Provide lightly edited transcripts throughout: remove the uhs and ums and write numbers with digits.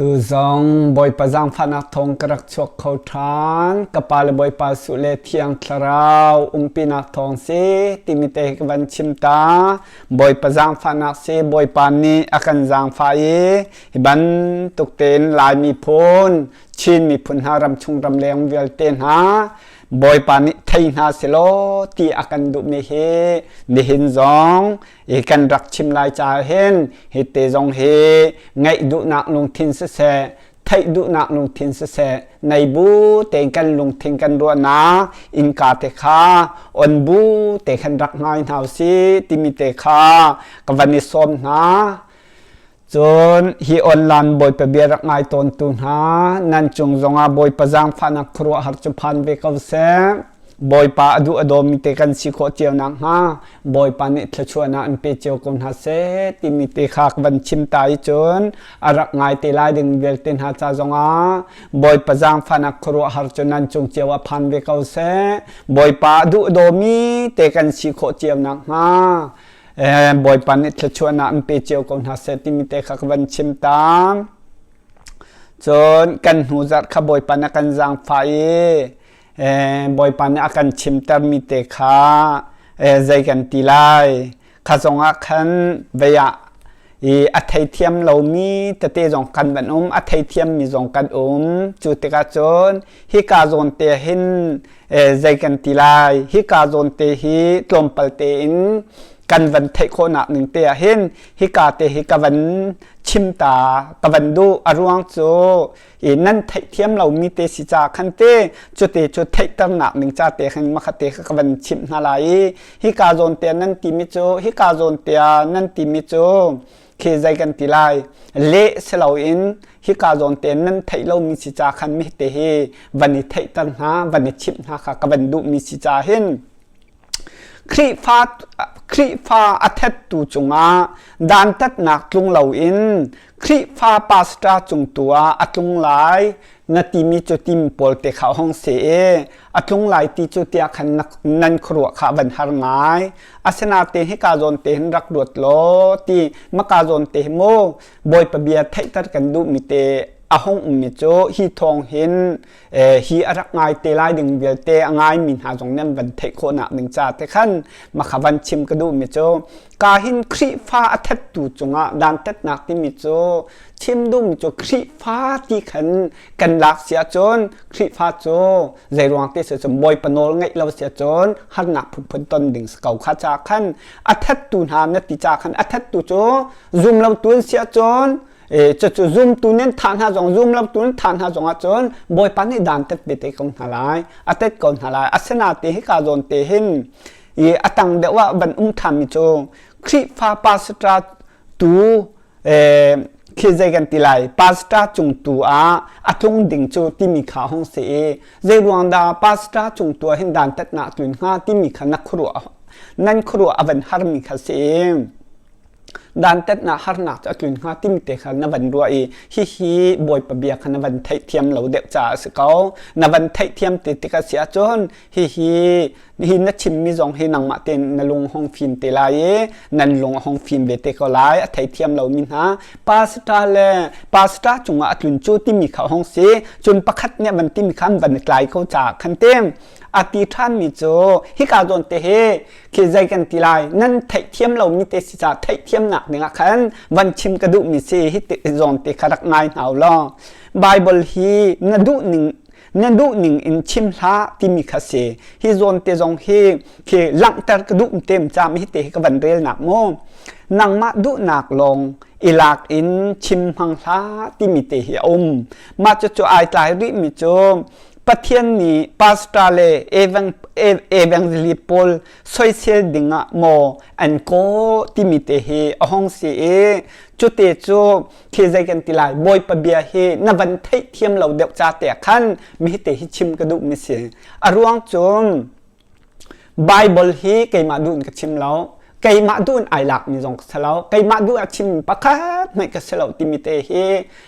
Tu zong Bawipa zaangfahnak thawng ka rak chuak kho ṭhan. Ka pa le Bawipa Suh le Thiang Thlarau umpinak thawng si timi te hi ka van chim ta. Bawipa zaangfahnak si Bawipa nih a kan zaangfah i hi bantuk tein Lai miphun, Chin miphun hna ramchung ramleng vialte hna Bawipa nih thei hna selaw ti a kan duhmi hi nihin zong i kan rak chim lai caah hin hi te zong hi ngaih duhnak lungthin siseh theih duhnak lungthin siseh nei bu tein kan lungthin kan ruahnak innka te kha on bu te khan rak ngai hna si timi te kha ka van i sawm hna. Cun hi online Bawipa bia rak ngai tawntu hna nan cung zongah Bawipa zaangfahnak khuaruahhar cu phan ve ko seh. Bawipa a duh a dawmi te kan si khawh cio nakhnga Bawipa nih thluachuahnak an pe cio ko hna seh timi te kha ka van chim ta i cun a rak ngai te lai ding vialte hna ca zongah Bawipa zaangfahnak khuaruahhar cu nan cung cio ah phan ve ko seh. Bawipa a duh a dawmi te kan si khawh cio nakhnga Bawipa nih thluachuahnak an pe cio ko hna seh timi te kha ka van chim ta. Cun kan hnu zarh kha Bawipa nih a kan zaangfah i Bawipa nih a kan chimtermi te kha zei kan ti lai. Kha zongah khan vei ah i a theithiam lomi tete zong kan van um, a theithiammi zong kan um. Cu tikah cun hika zawn te hin zei kan ti lai. Hika zawn te hi tlawmpal tein kan van theih khawhnak ning te ah hin hika te hi ka van chim ta ka van duh. A ruang cu i nan theihthiam lomi te si ca khan te cute cu theihternak ning ca te khan makhat te kha ka van chimh hna lai i hika zawn te nan timi cu hika zawn te nan timi cu khi zei kan ti lai leh si loin hika zawn te nan theih lomi si ca khan mi te hi van i theihter hna van i chimh hna kha ka van duhmi si ca hin Khrihfa a thattu cungah dantatnak tlung loin Khrihfa pastor cung tu ah a tlung lai na timi cu tim pawl te kha hong si i a tlung lai ti cu tiah khan nan khuaruah kha van har ngai. Asinain hika zawn te hin rak ruat law ti maka zawn te hi mu Bawipa bia theihter kan duhmi te a hung ummi cu hi thawng hin hi a rak ngai te lai ding vialte a ngaimi hna zong nan van theih khawhnak ding ca te khan makha van chim ka duhmi cu ka hin Khrihfa a thattu cungah dantatnak timi cu chim duhmi cu Khrihfa ti khan kan lak si ahcun Khrihfa cu zeiruang ti si cun Bawipa nawl ngeih lo si ahcun harnak phunphun ton ding si ko kha ca khan a thattu hna na ti ca khan a thattu cu zum lo tu an si ahcun cucu zumtu nan thah hna zong zum lo tu nan thah hna zong ahcun Bawipa nih dan tet ve te ko hna lai a tet ko hna lai. Asinain hika zawn te hin i a tang deuh ah van um ṭhanmi cu Khrihfa pastor tu khi zei kan ti lai pastor cung tu ah a tlung ding cu timi kha hung si i zei ruang dah pastor cung tu ah hin dan tatnak tlun hnga timi kha na khuaruah nan khuaruah a van harmi kha si i dantatnak harnak cu a tlun hnga timi te kha na van ruah i hihi Bawipa bia kha na van theihthiam lo deuh caah a si ko. Na van theihthiam te tik a si ahcun hihi hi na chimmi zong hi nangmah tein na lung hong fim te lai i nan lung a hong fim ve te ko lai. A theithiam lomi hna pastor le pastor cungah a tlun cu timi kha hong si. Cun pakhat nih van timi kha an van i tlai ko caah khan te a ti ṭhanmi cu hika zawn te hi khi zei kan ti lai nan theihthiam lomi te si caah theihthiamnak dingah khan van chim ka duhmi si hi zawn te kha rak ngai hna u law Bible hi na duh ning na duh ning in chim hlah timi kha si. Hi zawn te zong hi khi langhter ka duh tem cam hi te hi ka van relnak mu nangmah duhnak lawng i lak in chim hmang hlah timi te hi a um. Mah cucu ai tlai rih mi cu Pathian nih pastor le evangelist pawl soisel dingah maw an kaw timi te hi a hong si i cute cu khi zei kan ti lai Bawipa bia hi na van theihthiam lo deuh ca te khan mi te hi chim ka duh mi si. A ruang cu Bible hi keimah duh in ka chim lo. Keimah duh in ai lakmi zong ka si lo. Keimah duh a chim pakhat hmanh ka si lo timi te hi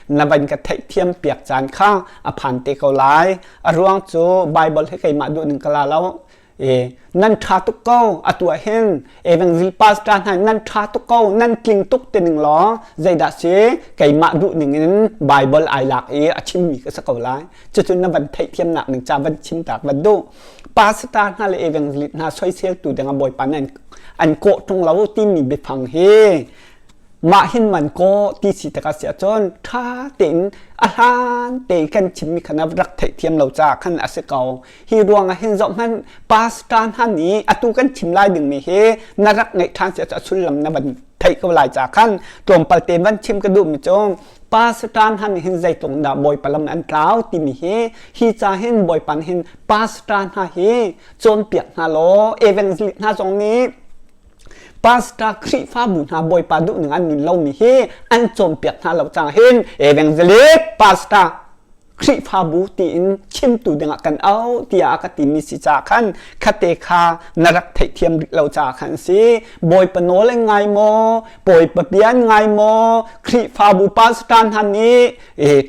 na van ka theihthiam piak caan kha a phan te ko lai. A ruang cu Bible hi keimah duh ning ka la lo. Nan ṭha tuk ko atu ah hin evangel pastor hna nan ṭha tuk ko nan tling tuk ti ning law zeidah si keimah duh ning in Bible ai lak i a chimmi ka si ko lai. Cucu na van theihthiamnak ning ca van chim tak van duh. Pastor hna le evangelist hna soiseltu ding ah Bawipa nih an kawh ṭung lo timi biafang hi mah hin man kaw ti si tikah si ahcun ṭha tein a hlan te kan chimmi kha na rak theihthiam lo caah khan a si ko. Hi ruangah hin zohhmanh pastor hna nih atu kan chim lai dingmi hi na rak ngeih ṭhan si ahcun a sullam na van theih ko lai caah khan tlawmpal te van chim ka duhmi cu pastor hna nih hin zeitluk dah Bawipa lam an tlau timi hi hi ca hin Bawipa nih hin pastor hna hi cawnpiak hna law evangelist hna zong nih Pastor Khrihfabu hna Bawipa duhning an nun lomi hi an cawnpiak hna lo caah hin evangelist pastor Khrihfabu tiin chimtu dingah kan auh tiah a ka timi si caah khan khate kha na rak theihthiam rih lo caah khan si. Bawipa nawl an ngai maw? Bawipa bia an ngai maw? Khrihfabu pastor hna nih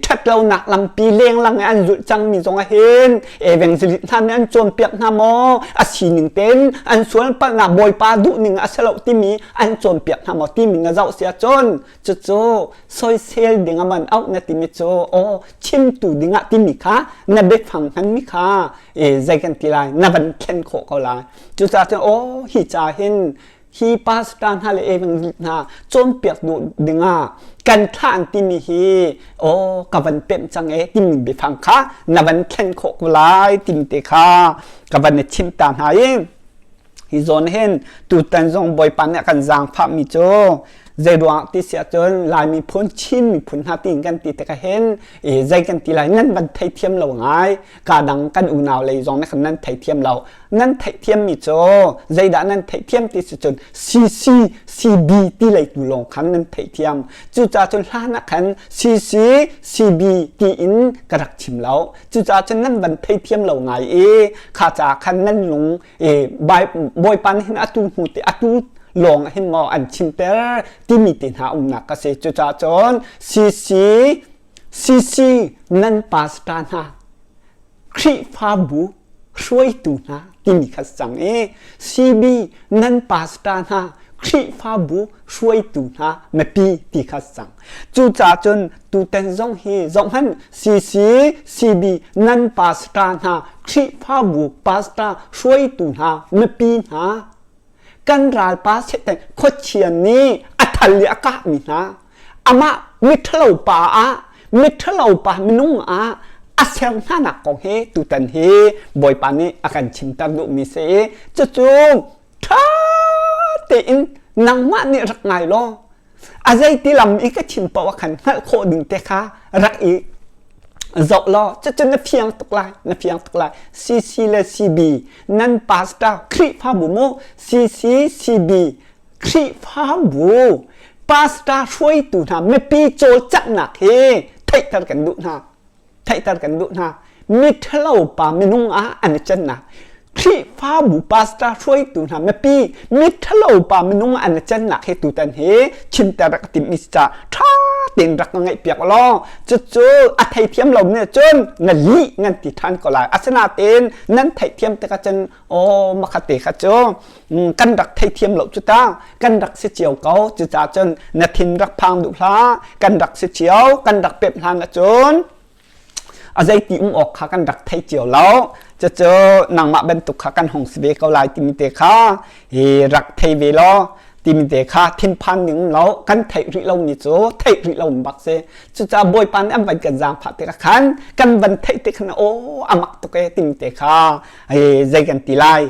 ṭhatlonak lampi lenglang i an zulh cangmi zongah hin evangelist hna nih an cawnpiak hna maw? A sining tein an sual palhnak Bawipa duhning a si lo timi an cawnpiak hna maw timi na zoh si ahcun cucu soisel ding a man auh na timi cu aw chimtu dingah timi kha na biafang hmanmi kha zei kan ti lai na van thlen khawh ko lai. Cucaah cun aw hi ca hin hi pastor hna le evangelist hna cawnpiak duh dingah kan thlah an timi hi aw ka van pemh cang e timi biafang kha na van thlen khawh ko lai timi te kha ka van i chimh ta hna i hi zawn hin tutan zong Bawipa nih a kan zaangfahmi cu zei ruangah ti si ahcun Lai miphun Chin miphun hna tiin kan ti tikah hin zei kan ti lai nan van theithiam lo ngai ka dang kan unau lei zong nih khan nan theithiam lo nan theihthiammi cu zeidah nan theihthiam ti si cun CC CB ti lei tu lawng khan nan theihthiam. Cucaah cun hlan ah khan CC CB ti in ka rak chim lo. Cucaah cun nan van theithiam lo ngai i kha caah khan nan lung i Bawipa nih hin atu hnu te atu lawng hin maw an chimter timi te hna umnak ka si. Cucaah cun CC CC nan pastor hna Khrihfabu hruaitu hna timi kha si cang i CB nan pastor hna Khrihfabu hruaitu hna mipi ti kha si cang. Cucaah cun tutan zong hi zohhmanh CC CB nan pastor hna Khrihfabu pastor hruaitu hna mipi hna kan ralpa Satan khuachia nih a thal i a kahmi hna amah miṭhalo pa ah miṭhalo pa minung ah a ser hnanak kong hi tutan hi Bawipa nih a kan chimter duhmi si i cucu ṭha tein nangmah nih rak ngai law a zeiti lam i ka chim paoh ah khan hngalh khawh ding te kha rak i zoh law cucu na fiang tuk lai na fiang tuk lai CC le CB nan pastor Khrihfabu mu CC CB Khrihfabu pastor hruaitu hna mipi cawlcanghnak hi theihter kan duh hna. Theihter kan duh hna. Miṭhalo pa minung ah an i cannak. Khrihfabu pastor hruaitu hna mipi miṭhalo pa minung ah an i cannak hi tutan hi chimter rak timh i ca ṭha tein rak ka ngaihpiak law cucu a theithiam lo nih cun na lih nan ti ṭhan ko lai. Asinain nan theihthiam tikah cun aw makhat te kha cu kan rak theithiam lo cu ta kan rak si cio ko. Cucaah cun na thin rak phang duh hlah. Kan rak si cio kan rak pemh hlan ahcun a zeiti um awk kha kan rak thei cio lo. Cucu nangmah bantuk kha kan hong si ve ko lai timi te kha hi rak thei ve law timi te kha thinphan ning lo kan theih rih lomi cu theih rih lo bak si. Cucaah Bawipa nih an van kan zaangfah tikah khan kan van theih tik khan aw a mak tuk e timi te kha zei kan ti lai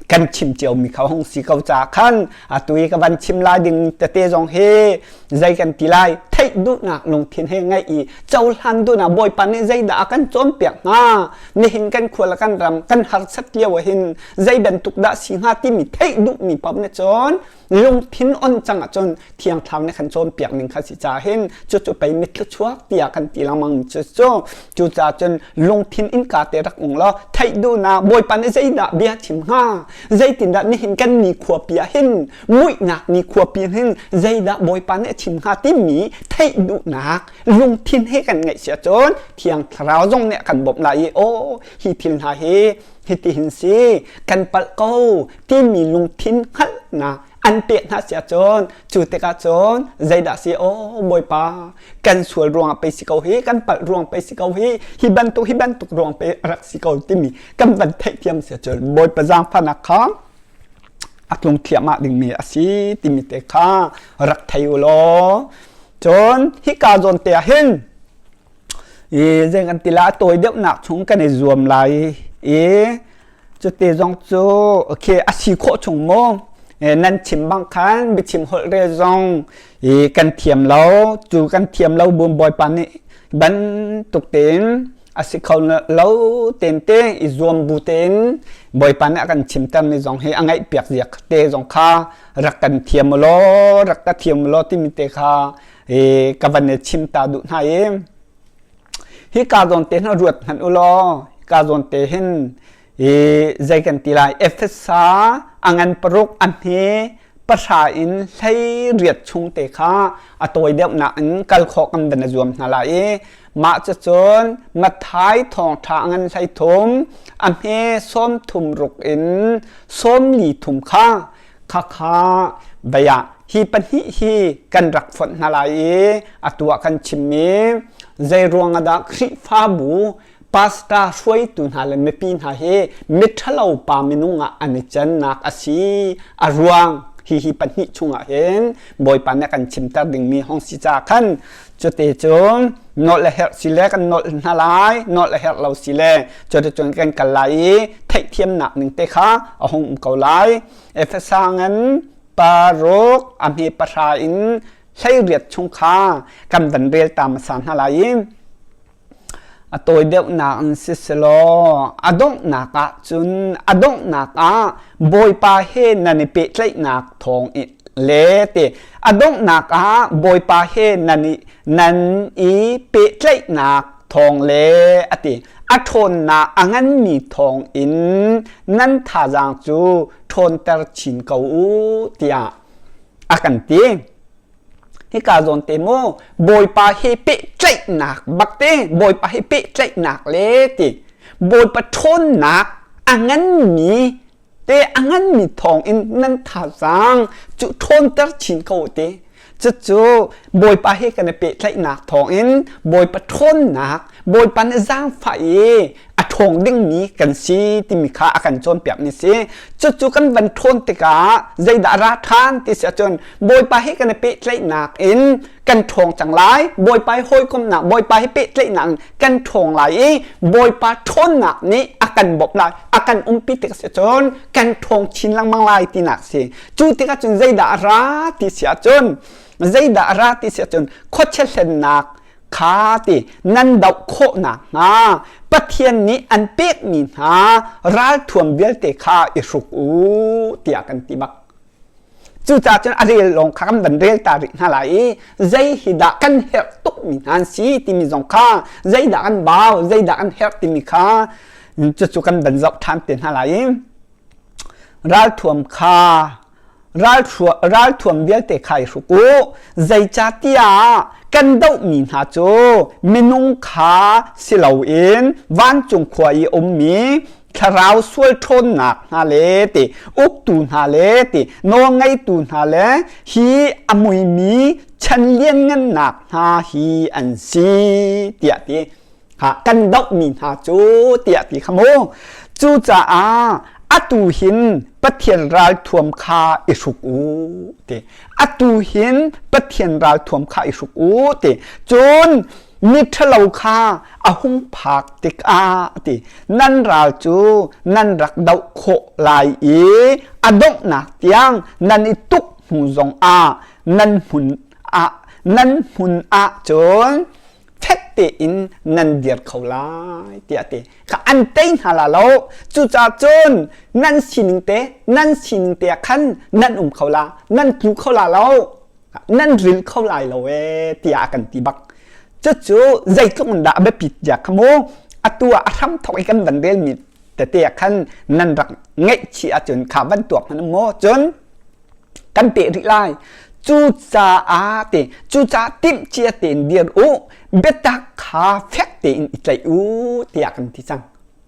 kan chim ciomi kha hong si ko caah khan atu i ka van chim lai ding tete zong hi zei kan ti lai theih duhnak lungthin he ngeih i cohlan duhnak Bawipa nih zeidah a kan cawnpiak hnga nihin kan khua le kan ram kan harsat lio ah hin zei bantuk dah si hnga timi theih duhmi paoh nih cun. Lungthin on cang ahcun Thiang Thlarau nih kan cawnpiak ning kha si ca hin cucu pei mitthli chuak tiah kan ti lengmang cu cu cucaah cun lungthin innka te rak ung law theih duhnak Bawipa nih zeidah bia chim hnga zeitindah nihin kan ni khuapi ah hin muihnak ni khuapi hin zeidah Bawipa nih a chim hnga timi theih duhnak lungthin he kan ngeih si ahcun Thiang Thlarau zong nih a kan bawmh lai i aw hi thil hna hi hitihin si kan palh ko timi lungthin hngalhnak an pek hna si ahcun cu tikah cun zeidah si aw Bawipa kan sual ruangah pei si ko hi kan palh ruang pei si ko hi hi bantuk hi bantuk ruang pei rak si ko timi kan van theihthiam si ahcun Bawipa zaangfahnak kha a tlung thliahmah dingmi a si timi te kha rak thei u law cun hika zawn te ah hin i zeng kan ti la a tawi deuhnak chung kan i zuam lai i cuti zong cu okay a si khawh chung maw nan chim bang khan biachim holh rel zong i kan thiam lo cu kan thiam lo bum bawipa nih bantuk tein a si kho lo ten te i zuam bu tein bawipa nih a kan chimter mi zong hi a ngaih piak ziak te zong kha rak kan thiam law rak ka thiam law timi te kha i ka van i chim ta duh hna i hi ka zawn te hna ruat hmanh u law ka zawn te hin i zei kan ti lai Efesa a ngan paruk a hme pahra in hlei riat chung te kha a tawi deuhnak in kal khawh kan van i zuam hna lai i mah cucun Matthai thawngṭha a ngan hlei thum a hme sawm thum ruk in sawm li thum kha khakha bia hi pahnih hi kan rak fonh hna lai i atu ah kan chimmi zei ruang ah dah Khrihfabu pastor hruaitu hna le mipi hna hi miṭhalo pa minung ah an i cannak a si a ruang hihi pahnih chungah hin Bawipa nih a kan chimter dingmi hong si ca khan cute cun nolh a herh si le kan nolh hna lai nolh a herh lo si le cute cun kan kal lai i theihthiamnak ning te kha a hung um ko lai Efesa ngan paruk a hme pahra in 18 chung kha kan van rel ta hmasa hna lai i A tawi deuhnak in siselaw a donghnak ah cun a donghnak ah Bawipa he nan i pehtlaihnak thawng le ti a donghnak ah Bawipa he nan i nan i pehtlaihnak thawng le a ti a ṭhawnnak a nganmi thawng in nan thazaang cu ṭhawnter chin ko u tiah a kan ti. Hika zawn te mu Bawipa he pehtlaihnak bak te Bawipa he pehtlaihnak le ti Bawipa ṭhawnnak a nganmi te a nganmi thawng in nan thazaang cu ṭhawnter chin ko te cucu Bawipa he kan i pehtlaihnak thawng in Bawipa ṭhawnnak Bawipa nih zaangfah i a ṭhawng dingmi kan si timi kha a kan cawnpiakmi si. Cucu kan van ṭhawn tikah zeidah a ra ṭhan ti si ahcun Bawipa he kan i pehtlaihnak in kan ṭhawng cang lai. Bawipa he hawikomhnak, Bawipa he pehtlaihnak in kan ṭhawng lai i Bawipa ṭhawnnak nih a kan bawmh lai, a kan umpi tik si cun kan ṭhawng chin lengmang lai tinak si. Cu tikah cun zeidah a ra ti si ahcun zeidah a ra ti si ahcun khuachia hlennak kha ti nan doh khawh nakhnga Pathian nih an pekmi hna ralthuam vialte kha i hruk u tiah kan ti bak. Cucaah cun a rel lawng kha kan van rel ta rih hna lai i zei hi dah kan herh tukmi hna an si timi zong kha zeidah kan bau zeidah kan herh timi kha cucu kan van zoh ṭhan te hna lai i ralthuam kha ralthuam vialte kha i hruk u zeicahtiah kan dohmi hna cu minung kha si loin vancung khua i ummi thlarau sual ṭhawnnak hna le ti uktu hna le ti nawlngeitu hna le hi a muimi chan lianngannak hna hi an si tiah ti Ha, kan dohmi hna cu tiah ti kha mu. Cucaah atu hin Pathian ralthuam kha i hruk u ti. Atu hin Pathian ralthuam kha i hruk u ti. Cun mi ṭhalo kha a hung phak tikah ti nan ral cu nan rak doh khawh lai i a donghnak tiang nan i tuk hnu zongah nan hmun ah nan hmun ah cun. Fek tein nan dir kho lai tiah a ti. Kha an tei hna la lo. Cucaah cun nan sining te nan sining te ah khan nan um kho la, nan tlu kho la lo, nan ril kho lai lo ee tiah a kan ti bak. Cucu zeitluk in dah a biapit zia kha mu atu ah a hram thawk i kan van relmi tete ah khan nan rak ngaihchih ahcun kha van tuak hmanh maw cun kan peh rih lai. Cucaah te cucaah timhcia tein dir u biatak kha fek tein i tlaih u tiah kan ti cang.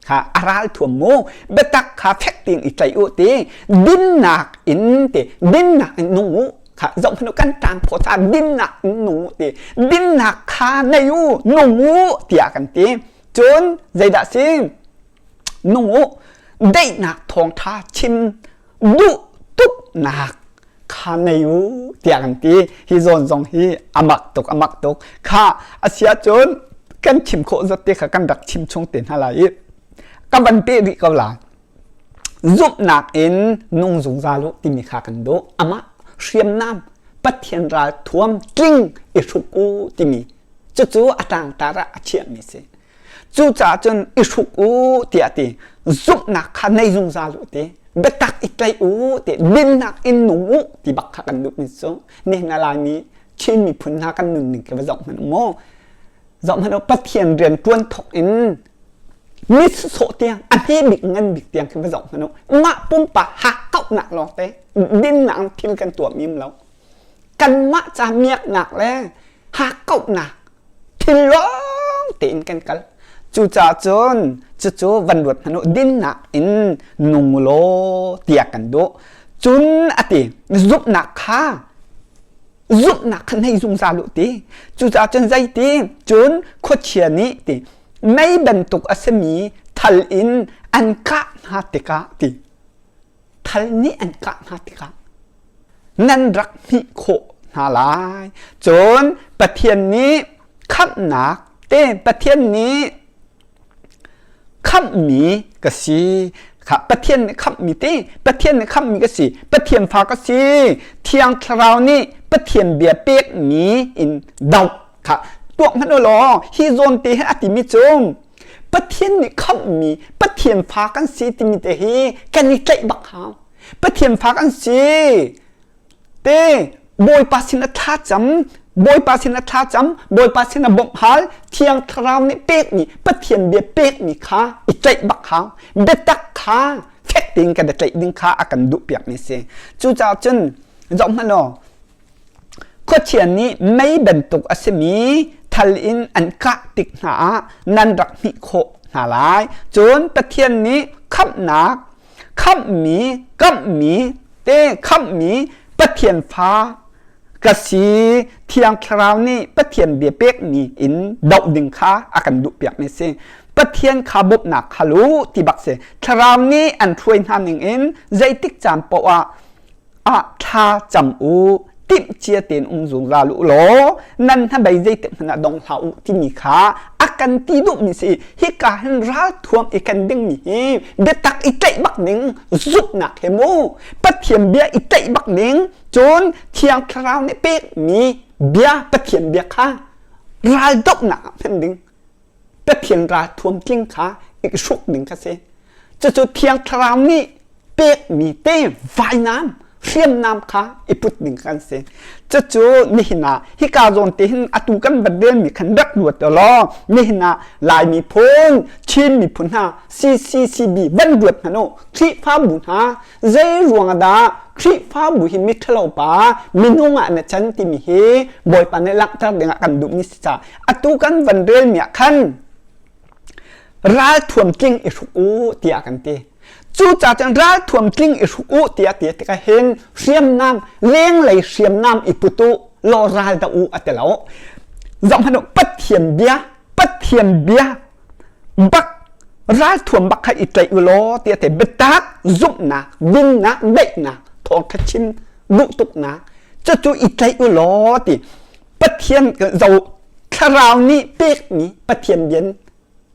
Ha a ral thuam mu biatak kha fek tein i tlaih u ti dinnak in ti dinnak in nung u kha zoh hmanh u kan ṭang phaw ca dinnak in nung u ti dinnak kha nei u nung u tiah kan ti. Cun zeidah si nung u daihnak thawngṭha chim duh tuknak kha nei u tiah kan ti. Hi zawn zong hi a mak tuk a mak tuk. Kha a si ahcun kan chim khawh zat te kha kan rak chim chung te hna lai i ka van peh rih ko lai. Zumhnak in nung zungzal u timi kha kan duh. Amah hriamnam Pathian ral thuam tling i hruk u timi cucu a tlangtar ah a chiahmi si. Cucaah cun i hruk u tiah ti zumhnak kha nei zungzal u ti biatak i tlaih u ti dinnak in nung u ti bak kha kan duhmi cu nihin a Laimi Chin miphun hna kan nunning khi va zoh hmanh u mu. Zoh hmanh u Pathian rian ṭuan thawk in ni sawh tiang a hme bik ngan bik tiang khi va zoh hmanh u. Mah pumpak hakkauhnak lawng te dinnak thil kan tuah mi um lo. Kanmah ca miaknak le hakkauhnak thil lawng tein kan kal. Cucaah cun cucu van ruat hmanh u dinnak in nung law tiah kan duh. Cun a ti zumhnak kha zumhnak kha nei zungzal u ti. Cucaah cun zeiti cun khuachia nih ti mei bantuk a simi thal in an kah hna tikah ti thal nih an kah hna tikah nan rak hmih khawh hna lai. Cun Pathian nih khamhnak te Pathian nih khamhmi ka si. Kha Pathian nih khamhmi te Pathian nih khamhmi ka si. Pathian fa ka si. Thiang Thlarau nih Pathian bia pekmi in doh kha tuak hmanh u law hi zawn te hi a timi cu Pathian nih khamhmi Pathian fa kan si timi te hi kan i tlaih bak hau. Pathian fa kan si. Te Bawipa sin a thla cam, Bawipa sin a thla cam, Bawipa sin a bawmh hal, Thiang Thlarau nih pekmi Pathian bia pekmi kha i tlaih bak hau. Biatak kha fek tein kan i tlaih ding kha a kan duh piakmi si. Cucaah cun zoh hmanh law Khuachia nih mei bantuk a simi thal in an kah tik hna ah nan rak hmih khawh hna lai. Cun Pathian nih khamhnak, khamhmi, kamhmi te khamhmi Pathian fa ka si Thiang Thlarau nih Pathian bia pekmi in doh ding kha a kan duhpiakmi a si. Pathian kha bawmhnak hal u ti bak si. Thlarau nih an hruai hna ningin zeitik caan paoh ah ah thla cam u timhcia tein um zungzal u law nan hnabei zeitik hmanh ah dong hlah u timi kha a kan ti duhmi si hika hin ralthuam i kan dingmi hi biatak i tlaih bak ning zumhnak he mu Pathian bia i tlaih bak ning cun Thiang Thlarau nih pekmi bia Pathian bia kha raldohnak ah hman ding Pathian ralthuam tling kha i hruk ding kha si. Cucu Thiang Thlarau nih pekmi te vainam hriamnam kha i put ding kan si. Cucu nihin ah hika zawn te hin atu kan van relmi khan rak ruat law nihin ah Lai miphun, Chin miphun hna CCCB van ruat hmanh u. Khrihfabu hna zei ruang dah Khrihfabu hi miṭhalo pa minung ah na can timi hi Bawipa nih langhter dingah kan duhmi si caah atu kan van relmi ah khan ralthuam tling i hruk u tiah kan ti. Cucaah cun ralthuam tling i hruk u tiah ti tikah hin hriamnam lenglei hriamnam i put u law ral doh u a ti lo. Zoh hmanh u Pathian bia Pathian bia bak ralthuam bak kha i tlaih u law tiah te biatak zumhnak dinnak daihnak thawngṭha chim duh tuknak cucu i tlaih u law ti Pathian zo thlarau nih pekmi Pathian bian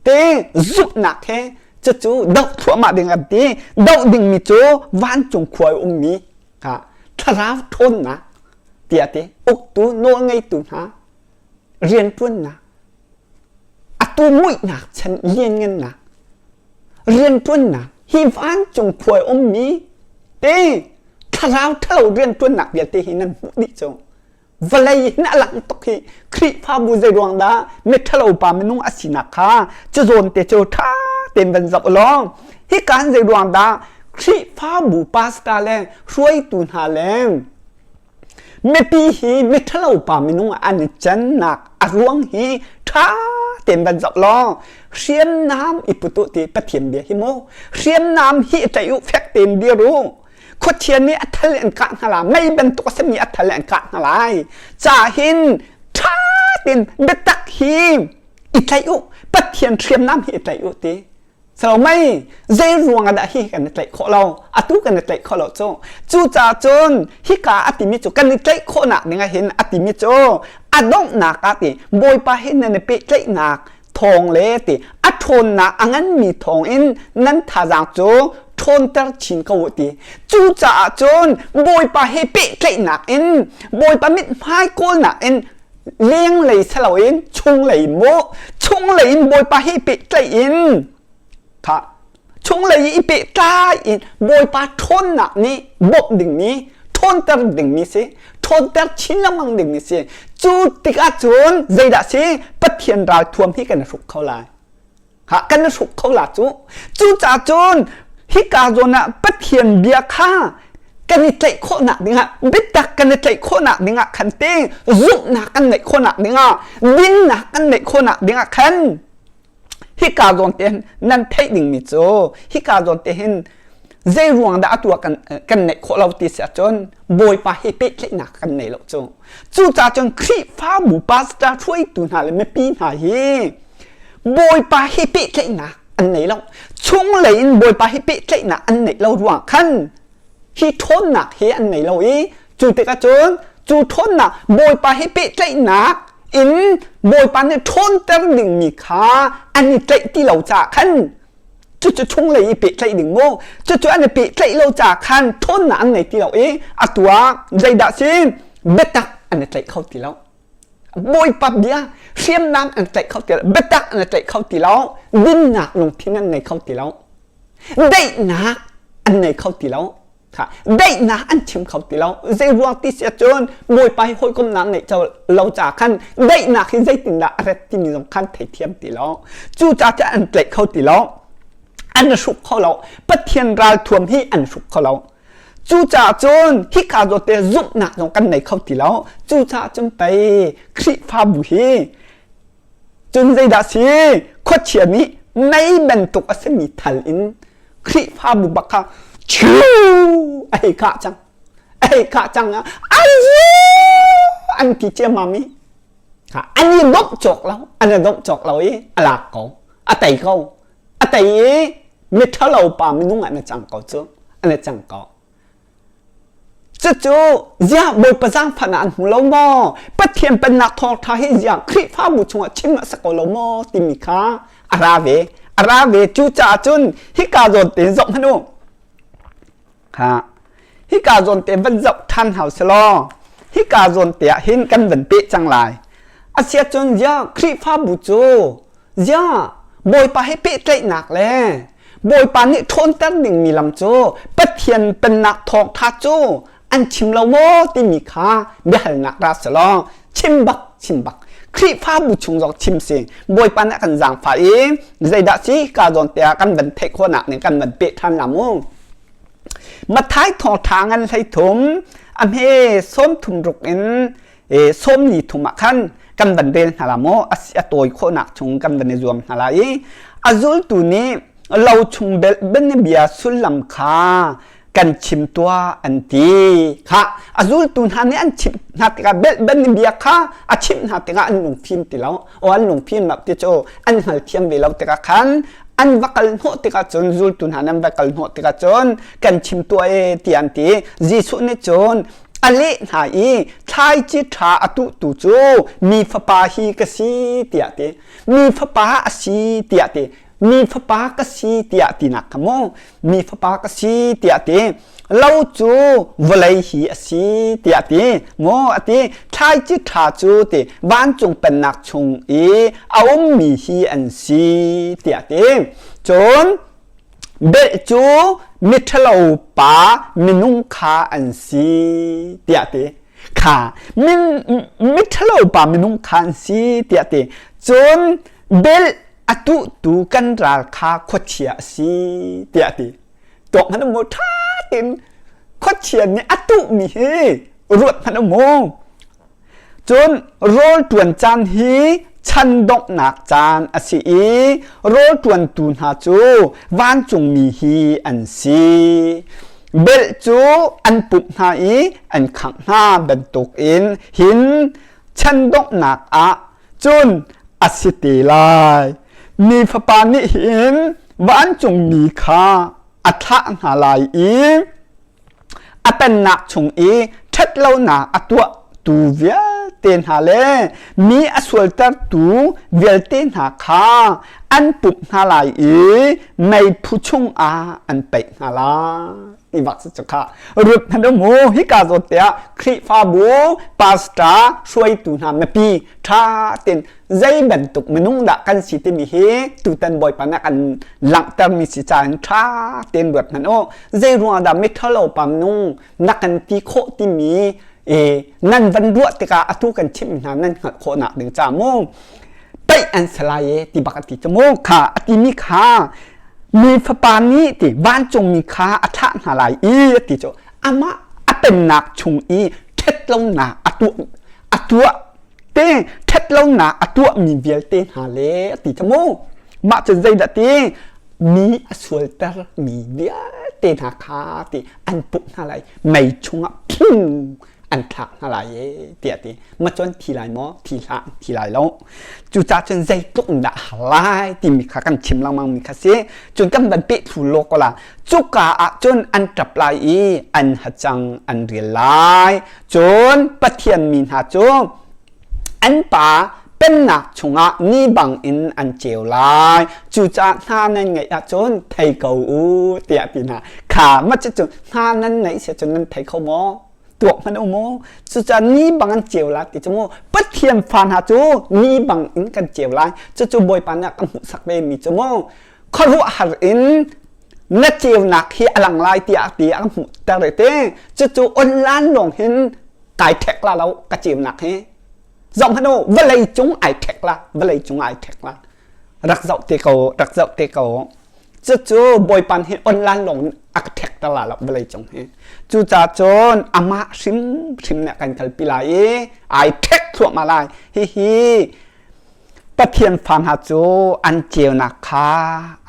te zumhnak he cucu doh thluahmah ding an ti doh dingmi cu vancung khua i ummi thlarau ṭhawnnak tiah ti uktu nawlngeitu hna rianṭuannak. Atu muihnak chan lianngannak rianṭuannak hi vancung khua ummi te thlarau ṭhalo rianṭuannak vialte hi nan hmuh dih cu. Vawlei hin a lang tuk hi Khrihfabu zei ruang dah miṭhalo pa minung a sinak kha cu zawn te cu ṭha tein van zoh law hika hin zei ruang dah Khrihfabu pastor le hruaitu hna le mipi hi miṭhalo pa minung an i cannak a ruang hi ṭha tein van zoh law hriamnam i put u ti Pathian bia hi mu hriamnam hi i tlaih u fek tein dir u khuachia nih a thal in an kah hna lai mei bantuk a simi a thal in an kah hna lai ca hin ṭha tein biatak hi i tlaih u Pathian hriamnam hi i tlaih u ti so mei zei ruang ah dah hi kan i tlaih khawh lo atu kan i tlaih khawh lo cu cucaah cun hika a timi cu kan i tlaih khawhnak ding ah hin a timi cu a donghnak ah ti Bawipa he nan i pehtlaihnak thawng le ti a ṭhawnnak a nganmi thawng in nan thazaang cu ṭhawnter chin ko u ti cucaah cun Bawipa he pehtlaihnak in Bawipa mithmai kawlnak in lenglei siloin chunglei mu chunglei in Bawipa he pehtlaih in kha chunglei i pehtlai in Bawipa ṭhawnnak nih bawmh dingmi ṭhawnter dingmi si ṭhawnter chin lengmang dingmi si cu tikah cun zeidah si Pathian ralthuam hi kan i hruk kho lai ha kan i hruk kho la cu cucaah cun hika zawn ah Pathian bia kha kan i tlaih khawhnak dingah biatak kan i tlaih khawhnak dingah khan te zumhnak kan neih khawhnak dingah dinnak kan neih khawhnak dingah khan Hika zawn te hin nan theih dingmi cu hika zawn te hin zei ruang dah atu ah kan kan neih khawh lo ti si ahcun Bawipa hi pehtlaihnak kan nei lo cu. Cucaah cun Khrihfabu pastor hruaitu hna le mipi hna hi Bawipa hi pehtlaihnak an nei lo. Chunglei in Bawipa hi pehtlaihnak an neih lo ruang khan hi ṭhawnnak hi an nei lo i cu tikah cun cu ṭhawnnak Bawipa hi pehtlaihnak in Bawipa nih ṭhawnter dingmi kha an i tlaih ti lo caah khan cucu chunglei i pehtlaih ding mu cucu an i pehtlaih lo caah khan ṭhawnnak an ngei ti lo i atu ah zeidah si biatak an i tlaih kho ti lo Bawipa bia hriamnam an tlaih kho ti lo biatak an i tlaih kho ti lo dinnak lungthin an ngei kho ti lo daihnak an nei kho ti lo daihnak an chim kho ti lo zei ruang ti si ahcun bawipa hi hawikomnak ngeih lo ca khan daihnak hi zeitindah a ret timi zong khan theithiam ti lo cucaah cun an tlaih kho ti lo an hruk kho lo pathian ralthuam hi an hruk kho lo cucaah cun hika zawte zumhnak zong kan nei kho ti lo cucaah cun pei Khrihfabu hi Cun zeidah si? Khuachia nih mei bantuk a simi thal in Khrihfabu bak kha chiu a hei kah cang. A hei kah cang ah aizu an ti ciammam i an i domh cawk lo, an i domh cawk lo i a lak ko, a tei ko. A tei i miṭhalo pa minung ah na cang ko cu, an i cang ko. Cucu ziah Bawipa zaangfahnak an hmu lo maw? Pathian pennak thawngṭha hi ziah Khrihfabu chungah chim a si ko lo maw? timi kha a ra ve. A ra ve. Cucaah cun hika zawn te zoh hmanh u. Ha. Hika zawn te van zoh ṭhan hau selaw hika zawn te ah hin kan van peh cang lai. Asiahcun ziah Khrihfabu cu Ziah Bawipa he pehtlaihnak le Bawipa nih ṭhawnter dingmi lam cu Pathian Pennak thawngṭha cu an chim lo maw timi kha biahalnak ra selaw chim bak chim bak Khrihfabu chung zong chim si Bawipa nih a kan zaangfah i zeidah si ka zawn te ah kan van theih khawhnak ning kan van peh ṭhan la mu. Matthai thawngṭha ngan 13 a hme 36 in 43 ah khan kan van rel hna la maw a tawi khawhnak chung kan van i zuam hna lai i a zultu nih lo chung bia sullam kha kan chim tuah an ti kha a zultu hna nih an chimh hna tikah ben bia kha a chimh hna tikah an lungfim ti lo o an lungfim lo ti cu an hngalthiam ve lo tikah khan an va kal hnawh tikah cun zultu hna nan va kal hnawh tikah cun kan chim tuah e ti an ti Jesuh nih cun a leh hna i thlaici ṭha a tuhtu cu mi fapa hi ka si tiah ti mi fapa a si tiah ti. Mi fapa ka si tiah tinak kha mu mi fapa ka si tiah ti lo cu vawlei hi a si tiah ti mu a ti thlaici ṭha cu ti vancung pennak chung i a ummi hi an si tiah ti cun belh cu miṭhalo pa minung kha an si tiah ti kha min miṭhalo pa minung kha an si tiah ti cun belh a tuhtu kan ral kha khuachia a si tiah a ti. Tuak hmanh um u ṭha tein khuachia nih a tuhmi hi ruat hmanh um u. Cun rawl ṭuan caan hi chan donghnak caan a si i rawl ṭuantu hna cu vancungmi hi an si. Belh cu an pumh hna i an khangh hna bantukin hin chan donghnak ah cun a si te lai. Mi Fapa nih hin vancungmi kha a thlah hna lai i a pennak chung i ṭhatlonak a tuahtu vialte hna le mi a sualtertu vialte hna kha an pumh hna lai i meiphu chungah an paih hna lai. Ti bak si cu kha rut hmanh um u hika zawt te ah Khrihfabu pastor hruaitu hna mipi ṭha tein zei bantuk minung dah kan si timi hi tutan Bawipa nih kan langhtermi si caah ṭha tein ruat hmanh u zei ruangah dah miṭhalo pa minung na kan ti khawh timi e nan van ruah tikah atu kan chimh hna nan hngalh khawhnak ding ca mu paih an si lai e ti bak a ti cu mu kha a timi kha mi fapa nih ti vancungmi kha a thlah hna lai i a ti cu amah a pennak chung i ṭhatlonak a tuah a tuah te ṭhatlonak a tuahmi vialte hna le a ti cu mu mah cu zeidah ti mi a sualter mi vialte hna kha ti an pumh hna lai mei chungah phung an thlak hna lai e tiah ti ma cun thi lai maw thi hlah thi lai lo cucaah cun zeitluk in dah har lai timi kha kan chim lengmang mi kha si cun kan van peh thlu law ko la cuka ah cun an ṭap lai i an hacang an rial lai cun Pathian mi hna cu an pa pennak chungah ni bangin an ceu lai cucaah hna nan ngeih ahcun thei ko u tiah ti hna kha ma cu hna nan neih si cun nan thei kho maw tuak hmanh u mu cucaah ni bang an ceu lai ti cu mu Pathian fa hna cu ni bang in kan ceu lai cucu Bawipa nih a kan hmuhsak ve mi cu mu khuaruahhar in na ceunak hi a lang lai tiah ti a hmuhter te cucu online lawng hin kai ṭhek la lo ka ceunak hi zoh hmanh u vawlei cung ai ṭhek la vawlei cung ai ṭhek la rak zoh te ko rak zoh te ko cucu bawipa hi online lawng a ka ṭhek ter la lo vawlei cung hi cucaah cun amah hrimhrim nih a kan kalpi lai i ai ṭhek thluahmah lai hihi Pathian fa hna cu an ceunak kha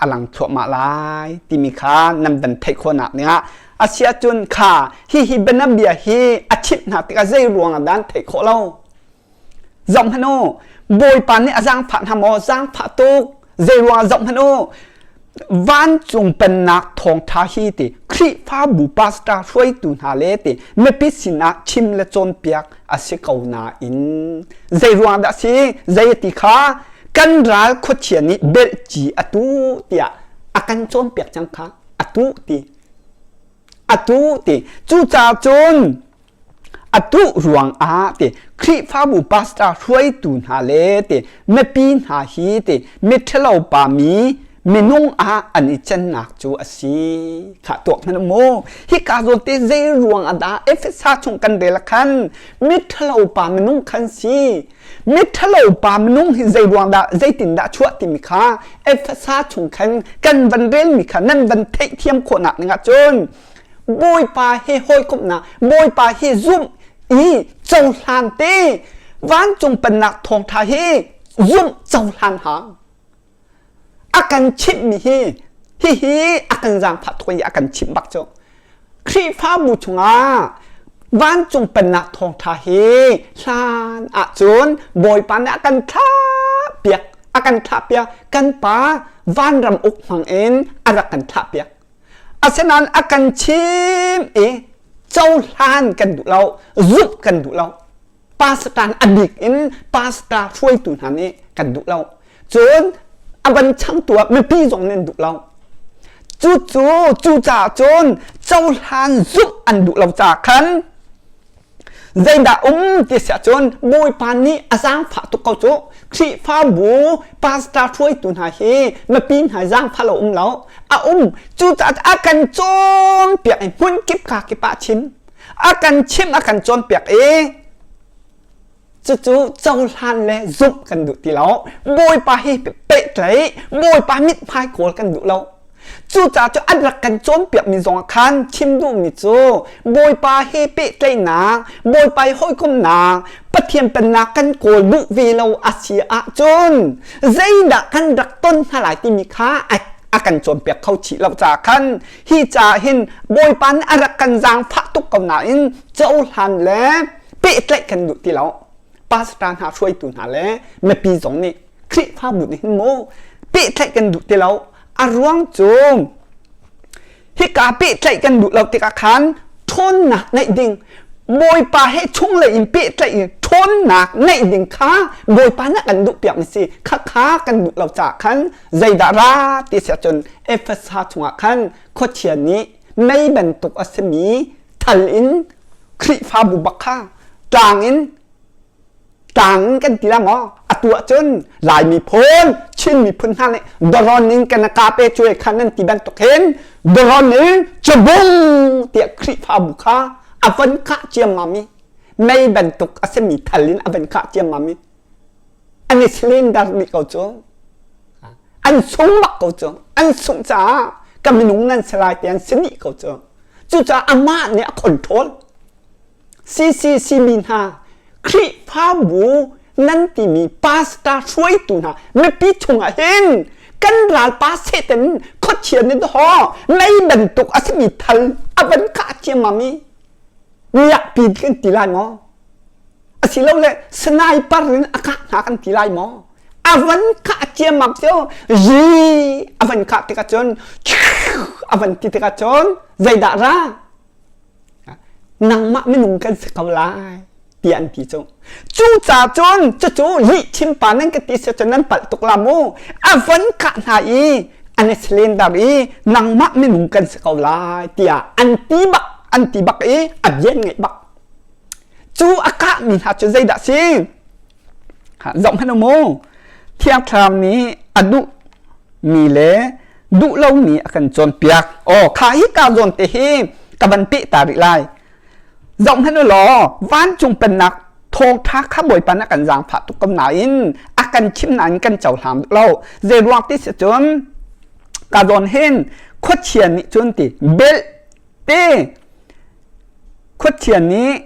a lang thluahmah lai timi kha nan van theih khawhnak dingah a si ahcun kha hihi bianabia hi a chimh hna tikah zei ruangah dah an theih khawh lo Zohhmanh u, Bawipa nih a zaangfah hna maw? Zaangfah tuk. Zei ruangah zohhmanh u, vancung pennak thawngṭha hi ti Khrihfabu pastor hruaitu hna le ti mipi sinah chim le cawnpiak a si ko nain zei ruang dah si zei ti kha kan ral khuachia nih belhci a tu tiah a kan cawnpiak cang kha a tu ti a tu ti cucaah cun A tuh ruangah ti Khrihfabu pastor hruaitu hna le ti mipi hna hi ti miṭhalo pa mi minung ah an i cannak cu a si. Khah tuak hmanh mu. Hika zawn te zei ruang ah dah Efesa chung kan rel khan miṭhalo pa minung khan si. Miṭhalo pa minung hi zei ruang dah zeitin dah chuah timi kha Efesa chung khan kan van relmi kha nan van theihthiam khawhnak ning ah cun Bawipa he hawikomhnak Bawipa hi zumh i cohlan te vancung pennak thawngṭha hi zumh cohlan hang a kan chimhmi hi hihi a kan zaangfah tuk i a kan chimh bak cu Khrihfabu chungah vancung pennak thawngṭha hi hlan ahcun Bawipa nih a kan thlah piak a kan thlah piak kan pa vanram uk hmang in a rak kan thlah piak Asinain a kan chim i cohlan kan duh lo, zumh kan duh lo. Pastor a bik in pastor hruaitu hna nih kan duh lo. Cun A van changtu ah mipi zong nih an duh lo. Cucu cucaah cun cohlan zumh an duh lo caah khan zeidah um ti si ahcun Bawipa nih a zaangfah tuk ko cu. Khrihfabu pastor hruaitu hna hi mipi hna zaangfah lo um lo. A um. Cucaah a kan cawnpiak i hmun kip ka kip ah chim. A kan chimh a kan cawnpiak i Cucu cohlan le zumh kan duh ti lo. Bawipa hi pehtlaih, Bawipa mithmai kawl kan duh lo. Cucaah cu an rak kan cawnpiakmi zongah khan chim duhmi cu Bawipa he pehtlaihnak, Bawipa he hawikomhnak, Pathian pennak kan kawl duh ve lo a si ahcun zeidah kan rak ton hna lai timi kha a kan cawnpiak kho chih lo caah khan hi caah hin Bawipa nih a rak kan zaangfah tuk ko nain cohlan le pehtlaih kan duh ti lo. Pastor hna hruaitu hna le mipi zong nih Khrihfabu nih hin mu pehtlaih kan duh ti lo. A ruang cu hika pehtlaih kan duh lo tikah khan ṭhawnnak ngeih ding Bawipa he chunglei in pehtlaih in ṭhawnnak ngeih ding kha Bawipa nih kan duh piak mi si. Khakha kan duh lo caah khan zeidah ra ti si ahcun Efesa chungah khan khuachia nih mei bantuk a simi thal in Khrihfabu bak kha tlang in tlang in kan ti la maw atu ahcun Lai miphun Chin miphun hna nih doron in kan ka pe cuai kha nan ti bantuk hin doron in chabung tiah Khrihfabu kha a van kah ciammam i mei bantuk a simi thal in a van kah ciammam i an i cylinder dih ko cu an sung bak ko cu an sungh caah ka minung nan si lai ti an si dih ko cu Cucaah amah nih a control. CCCB hna, Khrihfabu nan timi pastor hruaitu hna mipi chungah hin kan ralpa Satan khuachia nih daw mei bantuk a simi thal a van kah ciammam i miakpi kan ti lai maw? Asilole sniper in a kah hna kan ti lai maw? A van kah ciammam cu zi a van kah tikah cun a van ti tikah cun zeidah ra nangmah minung kan si ko lai tiah an ti cu cucaah cun cucu lih chimpa nan ka ti si cun nan palh tuk la mu a van kah hna i an i cylinder i nangmah minung kan si ko lai tiah an ti bak an ti bak i a bian ngeih bak cu a kahmi hna cu zeidah si Zoh hmanh u mu, Thiang Thlarau nih a duhmi le duh lomi a kan cawnpiak. Aw, kha hi ka zawn te hi ka van peh ta rih lai. Zoh hmanh u law, vancung pennak thawngṭha kha Bawipa nih a kan zaangfah tuk ko nain a kan chim nain kan cohlang duh lo. Zei ruang ti si cun ka zawn hin khuachia nih cun ti belh te Khuachia nih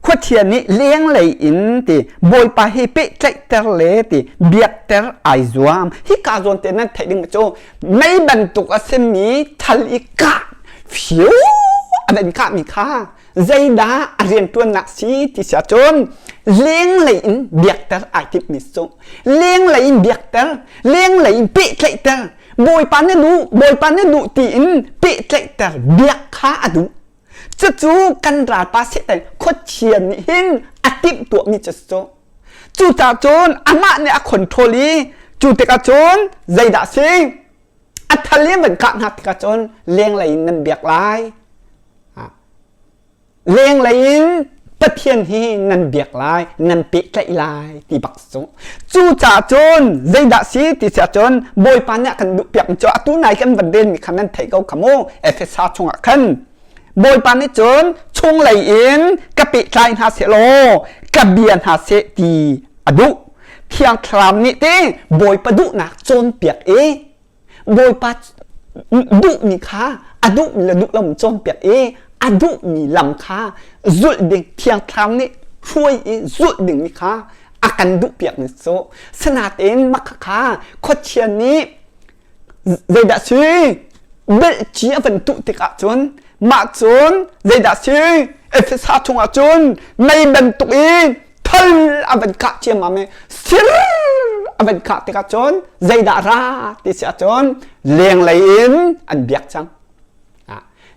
khuachia nih lenglei in ti Bawipa hi pehtlaihter le ti biakter ai zuam. Hika zawn te nan theih ding cu mei bantuk a simi thal i kah fiu a van kahmi kha zeidah a rianṭuannak si ti si ahcun lenglei in biakter ai timhmi cu lenglei in biakter lenglei in pehtlaihter Bawipa na duh Bawipa na duh tiin pehtlaihter biak kha a duh cucu kan ralpa Satan khuachia nih hin a timhtuahmi cu cu cucaah cun amah nih a control i cu tikah cun zeidah si a thal in van kah hna tikah cun lenglei in nan biak lai Lenglei in Pathian hi nan biak lai, nan pehtlaih lai ti bak cu. Cucaah cun zeidah si ti si ahcun Bawipa nih a kan duhpiak mi cu atu nai kan van relmi kha nan theih ko kha mu Efesa chungah khan Bawipa nih cun chunglei in ka pehtlai hna seh law ka bia hna seh ti a duh. Thiang Thlarau nih te Bawipa duhnak cawnpiak i Bawipa duhmi kha a duhmi le duh lomi cawnpiak i a duhmi lam kha zulh ding Thiang Thlarau nih hruai i zulh dingmi kha a kan duhpiakmi cu sinain mah kha khuachia nih zeidah si belhci a van tuh tikah cun mah cun zeidah si Efesa chungah cun mei bantuk in thal a van kah ciammam i sir a van kah tikah cun zeidah ra ti si ahcun lenglei in an biak cang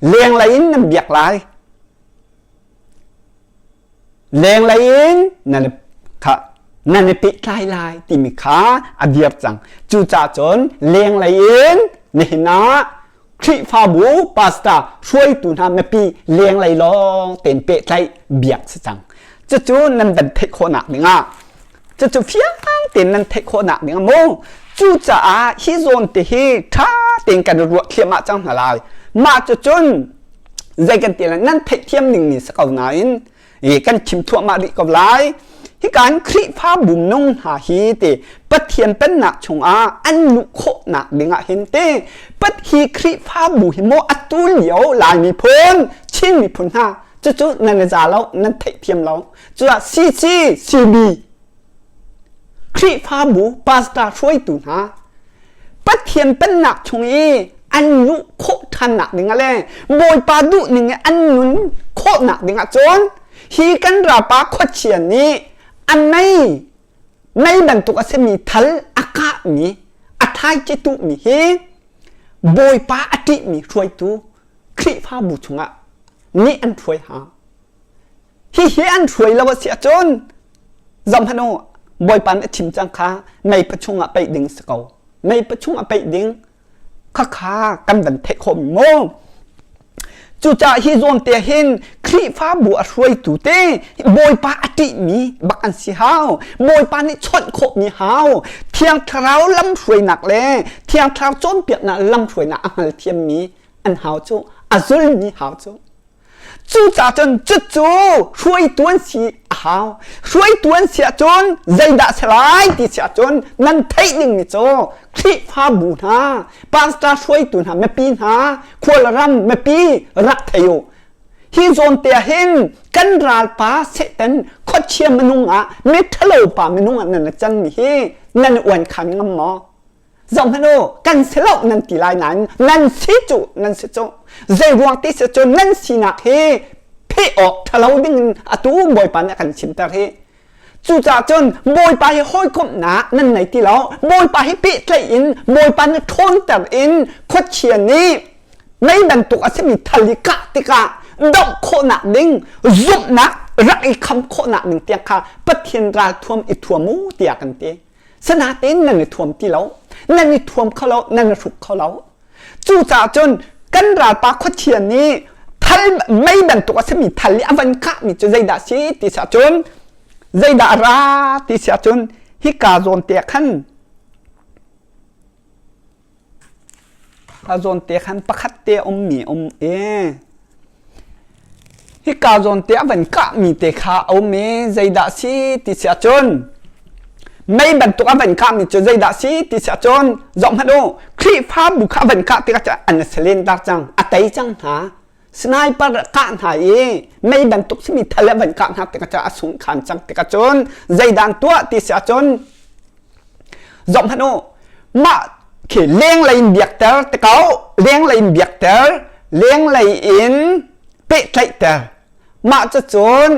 lenglei in nan biak lai lenglei in nan kha. Nan i pehtlai lai timi kha a dir cang. Cucaah cun lenglei in nihin ah Khrihfabu pastor hruaitu hna mipi lenglei lawng tein pehtlaih biak si cang. Cucu nan van theih khawhnak dingah cucu fiang tein nan theih khawhnak ding mu. Cucaah hi zawn te hi ṭha tein kan ruah thliahmah cang hna lai. Mah cucun zei kan ti lai nan theihthiam ning ni si ko nain i kan chim thuahmah rih ko lai. Hika in Khrihfabu minung hna hi ti Pathian pennak chungah an luh khawhnak dingah hin ti pat hi Khrihfabu hi maw atu lio Lai miphun Chin miphun hna cucu nan i za lo nan theihthiam lo cuah CC CB Khrihfabu pastor hruaitu hna Pathian pennak chung i an luh khawh ṭhannak dingah le Bawipa duhning i an nun khawhnak dingah cun hi kan ralpa khuachia nih a mei mei bantuk a simi thal a kahmi a thlaici tuhmi hi Bawipa a ṭihmi hruaitu Khrihfabu chungah nih an hruai hau. Hihi an hruai lo a si ahcun zohhmanh u, Bawipa nih a chim cang kha mei pachung ah peih ding si ko. Mei pachung ah peih ding khakha kan van theih khawh mi mu. Cucaah hi zawn te hin Khrihfabu a hruaitu te Bawipa a ṭihmi bak an si hau. Bawipa nih chawnh khawhmi hau. Thiang Thlarau lamhruainak le Thiang Thlarau cawnpiaknak lamhruainak a hngalthiammi an hau cu, a zulmi hau cu. Cucaah cun cucu hruaitu an si a hau. Hruaitu an si ahcun zeidah si lai ti si ahcun nan theih dingmi cu Khrihfabu hna, pastor hruaitu hna, mipi hna, khualram mipi rak thei u. Hi zawn te ah hin kan ralpa Satan khuachia minung ah miṭhalo pa minung ah nan i canmi hi nan i uan khan ngam maw? Zohhmanh u, kan si lo nan ti lai nain nan si cu nan si cu. Zei ruang ti si cu nan sinak hi pheh awk ṭhalo ding in atu Bawipa nih a kan chimter hi. Cucaah cun Bawipa hi hawikomhnak nan nei ti lo. Bawipa hi pehtlaih in Bawipa nih ṭhawnter in khuachia nih mei bantuk a simi thal i kah tikah doh khawhnak ding zumhnak rak i kham khawhnak ding tiang kha Pathian ralthuam i thuam u tiah kan ti. Sinain nan i thuam ti lo. Nan i thuam kho lo, nan i hruk kho lo. Cucaah cun kan ralpa khuachia nih thal mei bantuk a simi thal i a van kahmi cu zeidah si ti si ahcun zeidah a ra ti si ahcun hika zawn te ah khan Ka zawn te khan pakhat te a ummi a um i hika zawn te a van kahmi te kha a um i zeidah si ti si ahcun mei bantuk a van kahmi cu zeidah si ti si ahcun zoh hmanh u Khrihfabu kha a van kah tikah cun an salen tak cang a tei cang hna sniper kah hna i mei bantuk simi thal a van kah hna tikah cun a sung khan cang tikah cun zeidah an tuah ti si ahcun Zohhmanh u, mah khi lenglei in biakter te ko, lenglei in biakter, lenglei in pehtlaihter. Mah cucun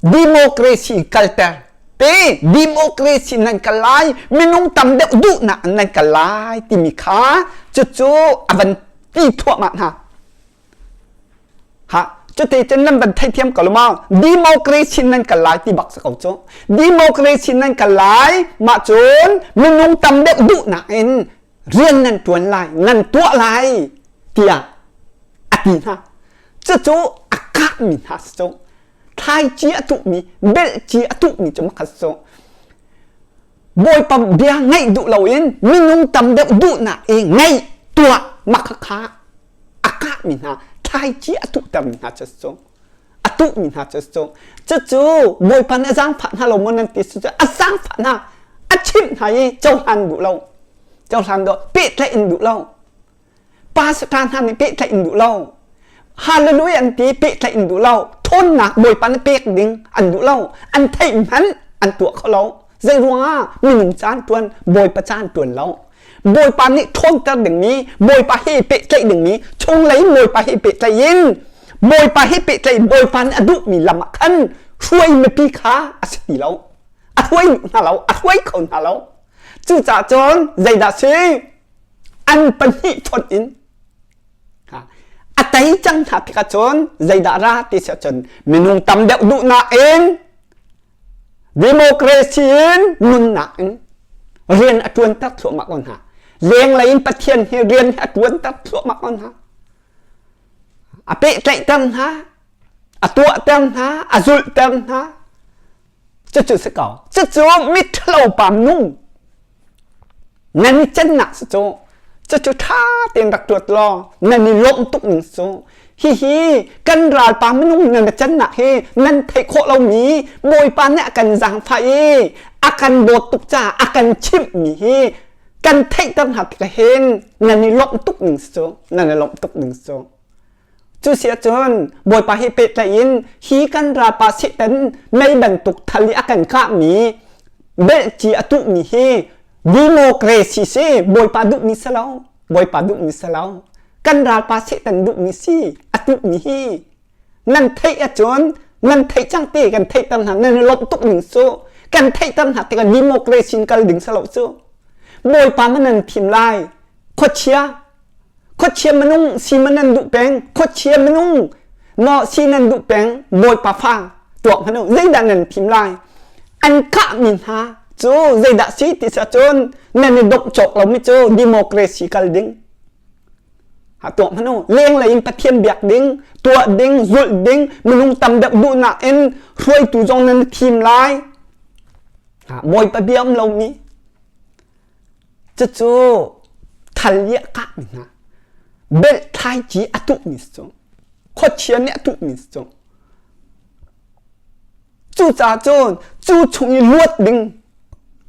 democracy kalter. Te democracy nan kal lai, minung tam deuh duhnak nan kal lai timi kha cucu a van ti thuahmah hna. Ha, cuti cun nan van theithiam ko lo maw? Democracy nan kal lai ti bak si ko cu. Democracy nan kal lai, mah cun minung tam deuh duhnak in rian nan tuan lai, nan tuah lai tiah a ti hna. Cucu a kahmi hna si cu. Thlaici a tuhmi, belhci a tuhmi cu makhat si cu. Bawipa bia ngaih duh loin minung tam deuh duhnak i ngaih tuah makhakha a kahmi hna thlaici a tuhtermi hna cu cu a tuhmi hna cu cu cucu Bawipa nih a zaangfah hna lo maw nan ti cu a zaangfah hna a chimh hna i cohlan duh lo cohlan duh pehtlaih in duh lo pastor hna nih pehtlaih in duh lo hallelujah an ti pehtlaih in duh lo ṭhawnnak Bawipa nih pek ding an duh lo an theih hmanh an tuah kho lo zei ruangah minung caan ṭuan Bawipa caan ṭuan lo Bawipa nih ṭhawnter dingmi, Bawipa he pehtlaih dingmi, chunglei Bawipa he pehtlaih in, Bawipa he pehtlaih in Bawipa nih a duhmi lam ah khan hruai mipi kha a si ti lo. A hruai hna lo, a hruai kho hna lo. Cucaah cun zeidah si? An pahnih fonh in a tei cang hna tikah cun zeidah ra ti si ahcun minung tam deuh duhnak in. Democracy in nunnak in rian a ṭuanter thluahmah ko hna. Lenglei in Pathian hi rian hi a ṭuanter thluahmah ko hna. A pehtlaihter hna, a tuahter hna, a zulhter hna. Cucu si ko. Cucu miṭhalo pa nung nan i cennak si cu. Cucu ṭha tein rak tuat law nan i lawmh tuk ning cu. Hihi kan ralpa minung nan i cennak hi nan theih khawh lomi Bawipa nih a kan zaangfah i a kan dawt tuk caah a kan chimhmi hi kan theihter hna tikah hin nan i lawmh tuk ning cu. Nan i lawmh tuk ning cu. Cu si ahcun Bawipa he pehtlaih in hi kan ralpa Satan mei bantuk thal i a kan kahmi belhci a tuhmi hi democracy si Bawipa duhmi si lo Bawipa duhmi si lo kan ralpa Satan duhmi si a tuhmi hi nan theih ahcun nan theih cang ti kan theihter hna nan i lawmh tuk ning cu kan theihter hna tikah democracy in kal ding si lo cu Bawipa ma nan thim lai khuachia Khuachia minung si ma nan duh peng? Khuachia minung maw si nan duh peng? Bawipa fa tuak hmanh u. Zeidah nan thim lai? An kahmi hna cu zeidah si ti si ahcun nan i domh cawk lomi cu democracy kal ding. Ha tuak hmanh u. Lenglei in Pathian biak ding, tuah ding, zulh ding, minung tam deuh duhnak in hruaitu zong nan thim lai. Ha, Bawipa bia um lomi. Cucu thal i a kahmi hna belh thlaici a tuhmi si cu khuachia nih a tuhmi si cu cucaah cun cu chung i luat ding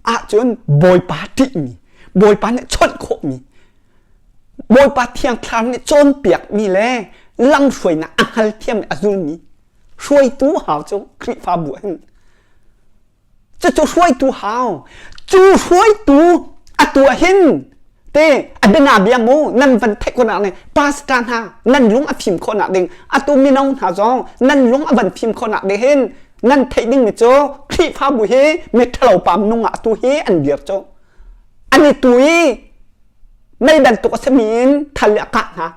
ahcun Bawipa ṭihmi Bawipa nih chawnh khawhmi Bawipa Thiang Thlarau nih cawnpiakmi le lamhruainak a hngalthiam i a zulmi hruaitu hau cu Khrihfabu ah hin Cucu hruaitu hau. Cu hruaitu atu ah hin te a biana bia mu nan van theih khawhnak ding pastor hna nan lung a fim khawhnak ding atu mino hna zong nan lung a van fim khawhnak ding hin nan theih ding mi cu Khrihfabu hi mi ṭhalo pa minung ah atu hi an dir cu an i tu i mei bantuk a simi in thal i a kah hna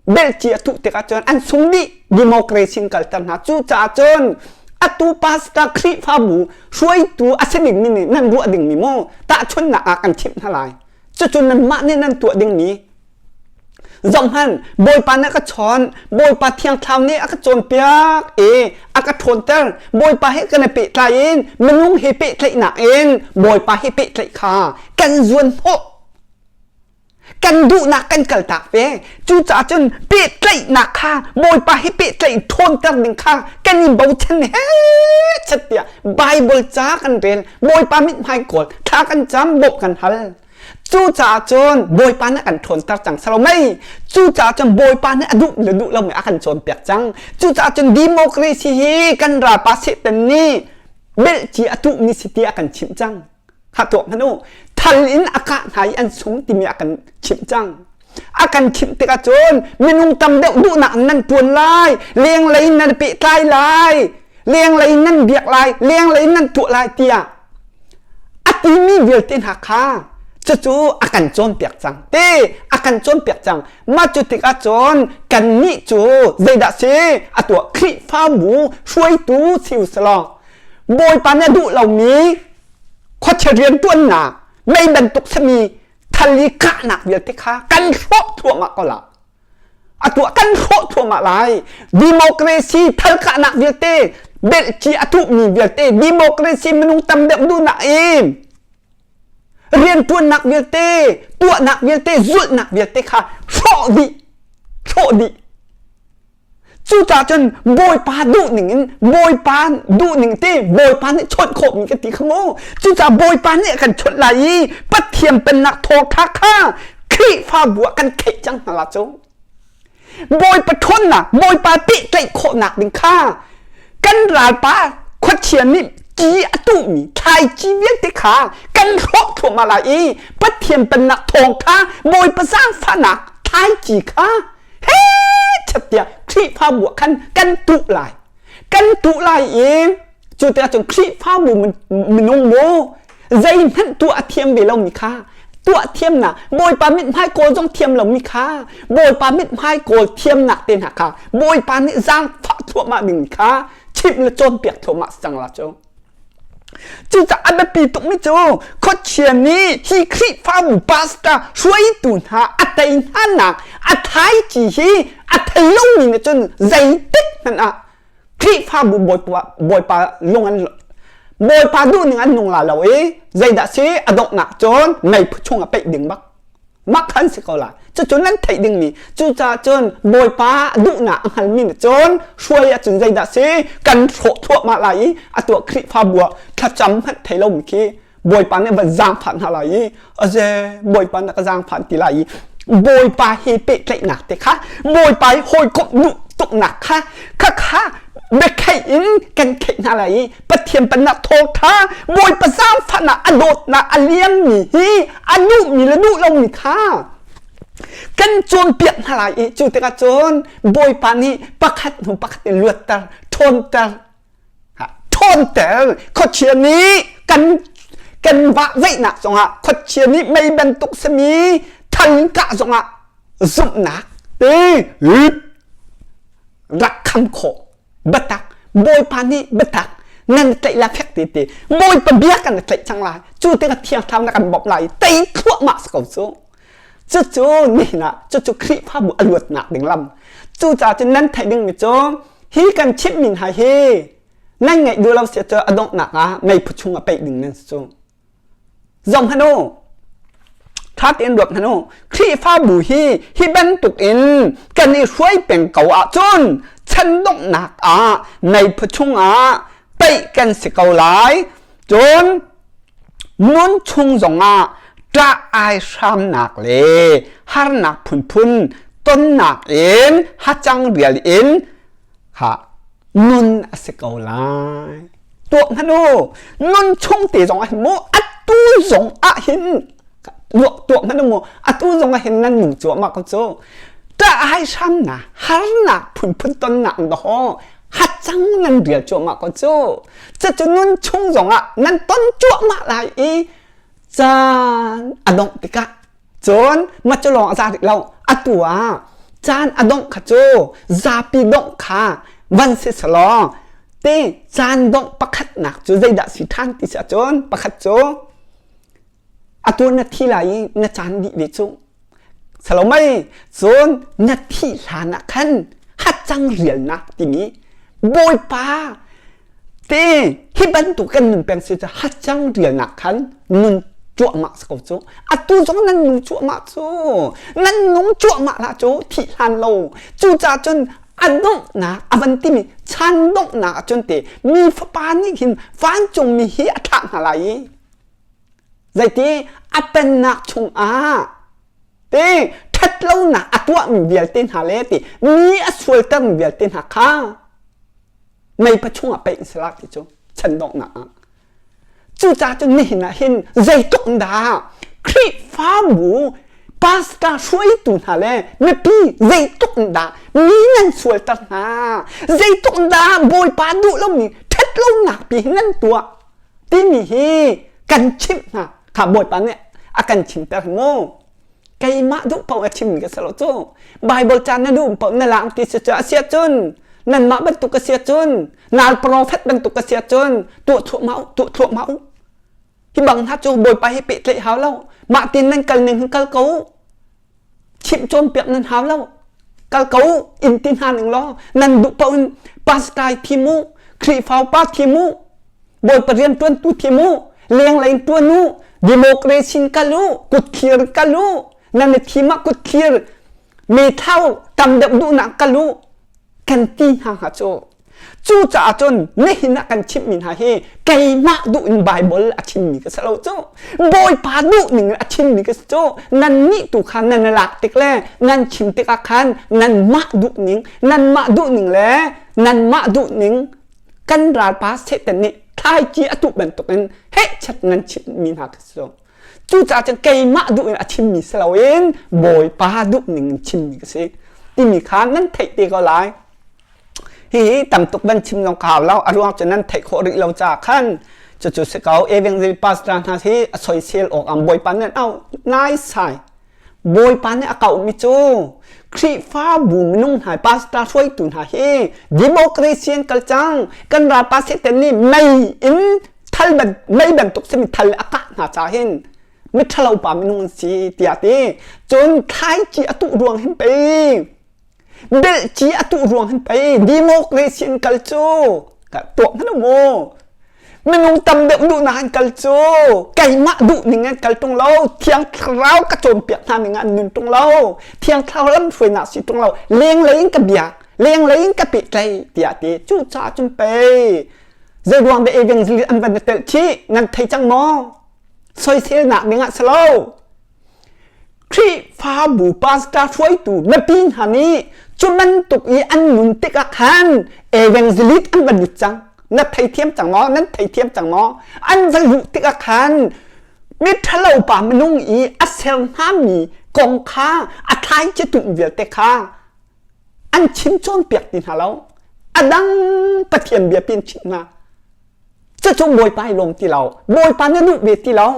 belhci a tuh tikah cun an sung dih democracy in kalter hna cucaah cun atu pastor Khrihfabu hruaitu a si dingmi nih nan ruah dingmi mu tahchunhnak ah kan chimh hna lai cucu nanmah nih nan tuah dingmi zohhmanh Bawipa nih a ka chawn Bawipa Thiang Thlarau nih a ka cawnpiak i a ka ṭhawnter Bawipa he kan i pehtlai in minung he pehtlaihnak in Bawipa he pehtlaih kha kan zuan hnawh kan duhnak kan kaltak ve cucaah cun pehtlaihnak kha bawipa hi pehtlaih ṭhawnter ding kha kan i bochan he chat tiah Bible ca kan rel bawipa mithmai kawl thla kan cam bawmh kan hal cucaah cun bawipa nih a kan ṭhawnter cang salo mei cucaah cun bawipa nih a duh le duh lo mi a kan cawnpiak cang cucaah cun democracy hi kan ralpa Satan nih belhci a tuhmi si ti a kan chimh cang Kha tuak hmanh u. Thal in a kah hna i an sung timi a kan chimh cang. A kan chimh tikah cun minung tam deuh duhnak nan tuan lai, lenglei in nan pehtlai lai, lenglei in nan biak lai, lenglei in nan tuah lai tiah a timi vialte hna kha cucu a kan cawnpiak cang. Te a kan cawnpiak cang. Mah cu tikah cun kannih cu zeidah si a tuah Khrihfabu hruaitu si u selaw Bawipa nih a duh lomi khuachia rianṭuannak mei bantuk sami thal i kahnak vialte kha kan hrawh thluahmah ko la a tuah kan hrawh thluahmah lai democracy thal kahnak vialte belhci a tuhmi vialte democracy minung tam deuh duhnak in rianṭuannak vialte tuahnak vialte zulhnak vialte kha hrawh dih hrawh dih Cucaah cun Bawipa duhning in Bawipa duhning te Bawipa nih chawnh khawhmi ka ti kha mu. Cucaah Bawipa nih a kan chawnh lai i Pathian pennak thawngṭha kha Khrihfabu ah kan theih cang hna la cu. Bawipa ṭhawnnak, Bawipa pehtlaih khawhnak ding kha kan ralpa khuachia nih ci a tuhmi thlaici vialte kha kan hrawh thluahmah lai i Pathian pennak thawngṭha Bawipa zaangfahnak thlaici kha he chat tiah Khrihfabu ah khan kan tuh lai kan tuh lai i cu tikah cun Khrihfabu minung mu zeihmanh tuah a thiam ve lomi kha tuah thiamnak Bawipa mithmai kawl zong thiam lomi kha Bawipa mithmai kawl thiamnak te hna kha Bawipa nih zaangfah thluahmah ding kha chimh le cawnpiak thluahmah cang la cu. Cucaah a biapi tukmi cu khuachia nih hi Khrihfabu pastor hruaitu hna a tei hnanak a thaici hi a thei lomi nih cun zeitik hmanh ah Khrihfabu Bawipa, Bawipa lung an Bawipa duhning an nung la lo i zeidah si a donghnak cun meiphu chung a peih ding bak. Mah khan si ko lai. Cucu nan theih dingmi. Cucaah cun Bawipa duhnak a hngalmi nih cun hruai ahcun zeidah si kan hrawh thluahmah lai i atu ah Khrihfabu ah thlacam hmanh thei lomi khi Bawipa nih van zaangfah hna lai i aze Bawipa na ka zaangfah ti lai i Bawipa he pehtlaihnak te kha Bawipa i hawikomh duh tuknak kha khakha biakheih in kan kheih hna lai i Pathian pennak thawngṭha Bawipa zaangfahnak a dawtnak a liammi hi a duhmi le duh lomi kha kan cawnpiak hna lai i cu tikah cun Bawipa nih pakhat hnu pakhat in luatter ṭhawnter ṭhawnter khuachia nih kan kan vahveihnak zongah khuachia nih mei bantuk simi thal kah zongah zumhnak te rak kham khawh biatak Bawipa nih biatak nan tlaih la fek te te Bawipa bia kan tlaih cang lai cu tikah thiang thlarau na kan bawmh lai tei thluahmah si ko cu cucu nihin ah cucu Khrihfabu a luatnak ding lam cucaah cun nan theih dingmi cu hi kan chimhmi hna hi nan ngaih duh lo si cu a donghnak ah meiphu chung ah peih ding nan si cu Zong hmanh u. Ṭha tein ruat hmanh u. Khrihfabu hi hi bantuk in kan i hruai peng ko ahcun chan donghnak ah meiphu chungah paih kan si ko lai. Cun nun chung zongah ṭah ai hramnak le harnak phunphun tonnak in hacang rial in ha nun a si ko lai. Tuak hmanh u, nun chung te zong ah hin mu atu zong ah hin tuak hmanh u mu atu zong ah hin nan nung cuahmah ko cu. Ṭah hai hramnak, harnak phunphun tonnak dawh hacang nan rial cuahmah ko cu. Cucu nun chung zong ah nan ton cuahmah lai i caan a dongh tikah Cun mah cu lawng a za rih lo. Atu ah caan a dongh kha cu zapi dongh kha van si selaw ti caan dongh pakhatnak cu zeidah si ṭhan ti si ahcun pakhat cu atu na thi lai i na caan dih ve cu. Salomei cun na thih hlan ah khan hacang rialnak timi Bawipa Te hi bantuk kan nun peng si cu hacang rialnak khan nun cuahmah si ko cu. Atu zong nan nung cuahmah cu. Nan nung cuahmah lah cu thih hlan lo. Cucaah cun a donghnak a van timi chan donghnak ahcun te mi fapa nih hin vancungmi hi a thlah hna lai i zeiti a pennak chungah te ṭhatlonak a tuahmi vialte hna le ti mi a sualtermi vialte hna kha meipa chungah pei in si la ti cu chan donghnak ah cucaah cun nihin ah hin zeitluk in dah Khrihfabu pastor hruaitu hna le mipi zeitluk in dah mi nan sualter hna zeitluk in dah Bawipa duh lomi ṭhatlonak pi hi nan tuah timi hi kan chimh hna kha Bawipa nih a kan chimter mu keimah duh paoh a chimmi ka si lo cu Bible ca na duh paoh na lang ti si cu a si ahcun nanmah bantuk ka si ahcun nal prophet bantuk ka si ahcun tuah thluahmah u tuah thluahmah u hi bang hna cu Bawipa hi pehtlaih hau lo mah tin nan kal ning hin kal ko u chimh cawnpiak nan hau lo kal ko u in ti hna ning law nan duh paoh in pastor thim u Khrihfa upa thim u Bawipa rian ṭuantu thim u, lenglei in ṭuan u, democracy in kal u, kutthlir in kal u, nan i thim ah kutthlir meithal tam deuh duhnak kal u, kan ti hna hnga cu. Cucaah cun nihin ah kan chimhmi hna hi keimah duh in Bible a chimmi ka si lo cu. Bawipa duh ning in a chimmi ka si cu. Nannih tu kha nan i lak tik le nan chim tikah khan nanmah duh ning, nanmah duh ning le nanmah duh ning kan ralpa Satan nih thlaici a tuh bantukin hehchat nan chimmi hna ka si cucaah cun keimah duh in a chimmi si loin Bawipa duh ning in chimmi ka si timi kha nan theih te ko lai hihi tam tuk van chim zong ka hau lo a ruang cu nan theih khawh rih lo caah khan cucu si ko evangel pastor hna hi a soisel awk am Bawipa nan au nai sai Bawipa nih a kauhmi cu Khrihfabu minung hna pastor hruaitu hna hi democracy an kal cang kan ralpa Satan nih mei in Thal ban mei bantuk simi thal a kah hna ca hin miṭhalo pa minung an si tiah ti. Cun thlaici a tuh ruang hin pei belhci a tuh ruang hin pei democracy in kal cu tuah hmanh mu. Minung tam deuh duhnak an kal cu keimah duh ning an kal ṭung lo. Thiang Thlarau ka cawnpiak hna ning an nun ṭung lo. Thiang Thlarau lamhruainak si ṭung lo. Lenglei in ka biak, lenglei in ka pehtlaih tiah ti. Cucaah cun pei zeiruang dah evangelist an van i telh chih nan thei cang maw? Soiselnak ding ah si lo. Khrihfabu pastor hruaitu mipi hna nih cu bantuk i an nun tikah khan evangelist an va lut cang. Na theithiam cang maw? Nan theithiam cang maw? An va luh tikah khan miṭhalo pa minung i a ser hngami kong kha a thlaici tum vialte kha an chim cawnpiak ti hna lo. A dang Pathian bia pi an chimh hna. Cucu Bawipa i lawm ti lo. Bawipa na duh ve ti lo.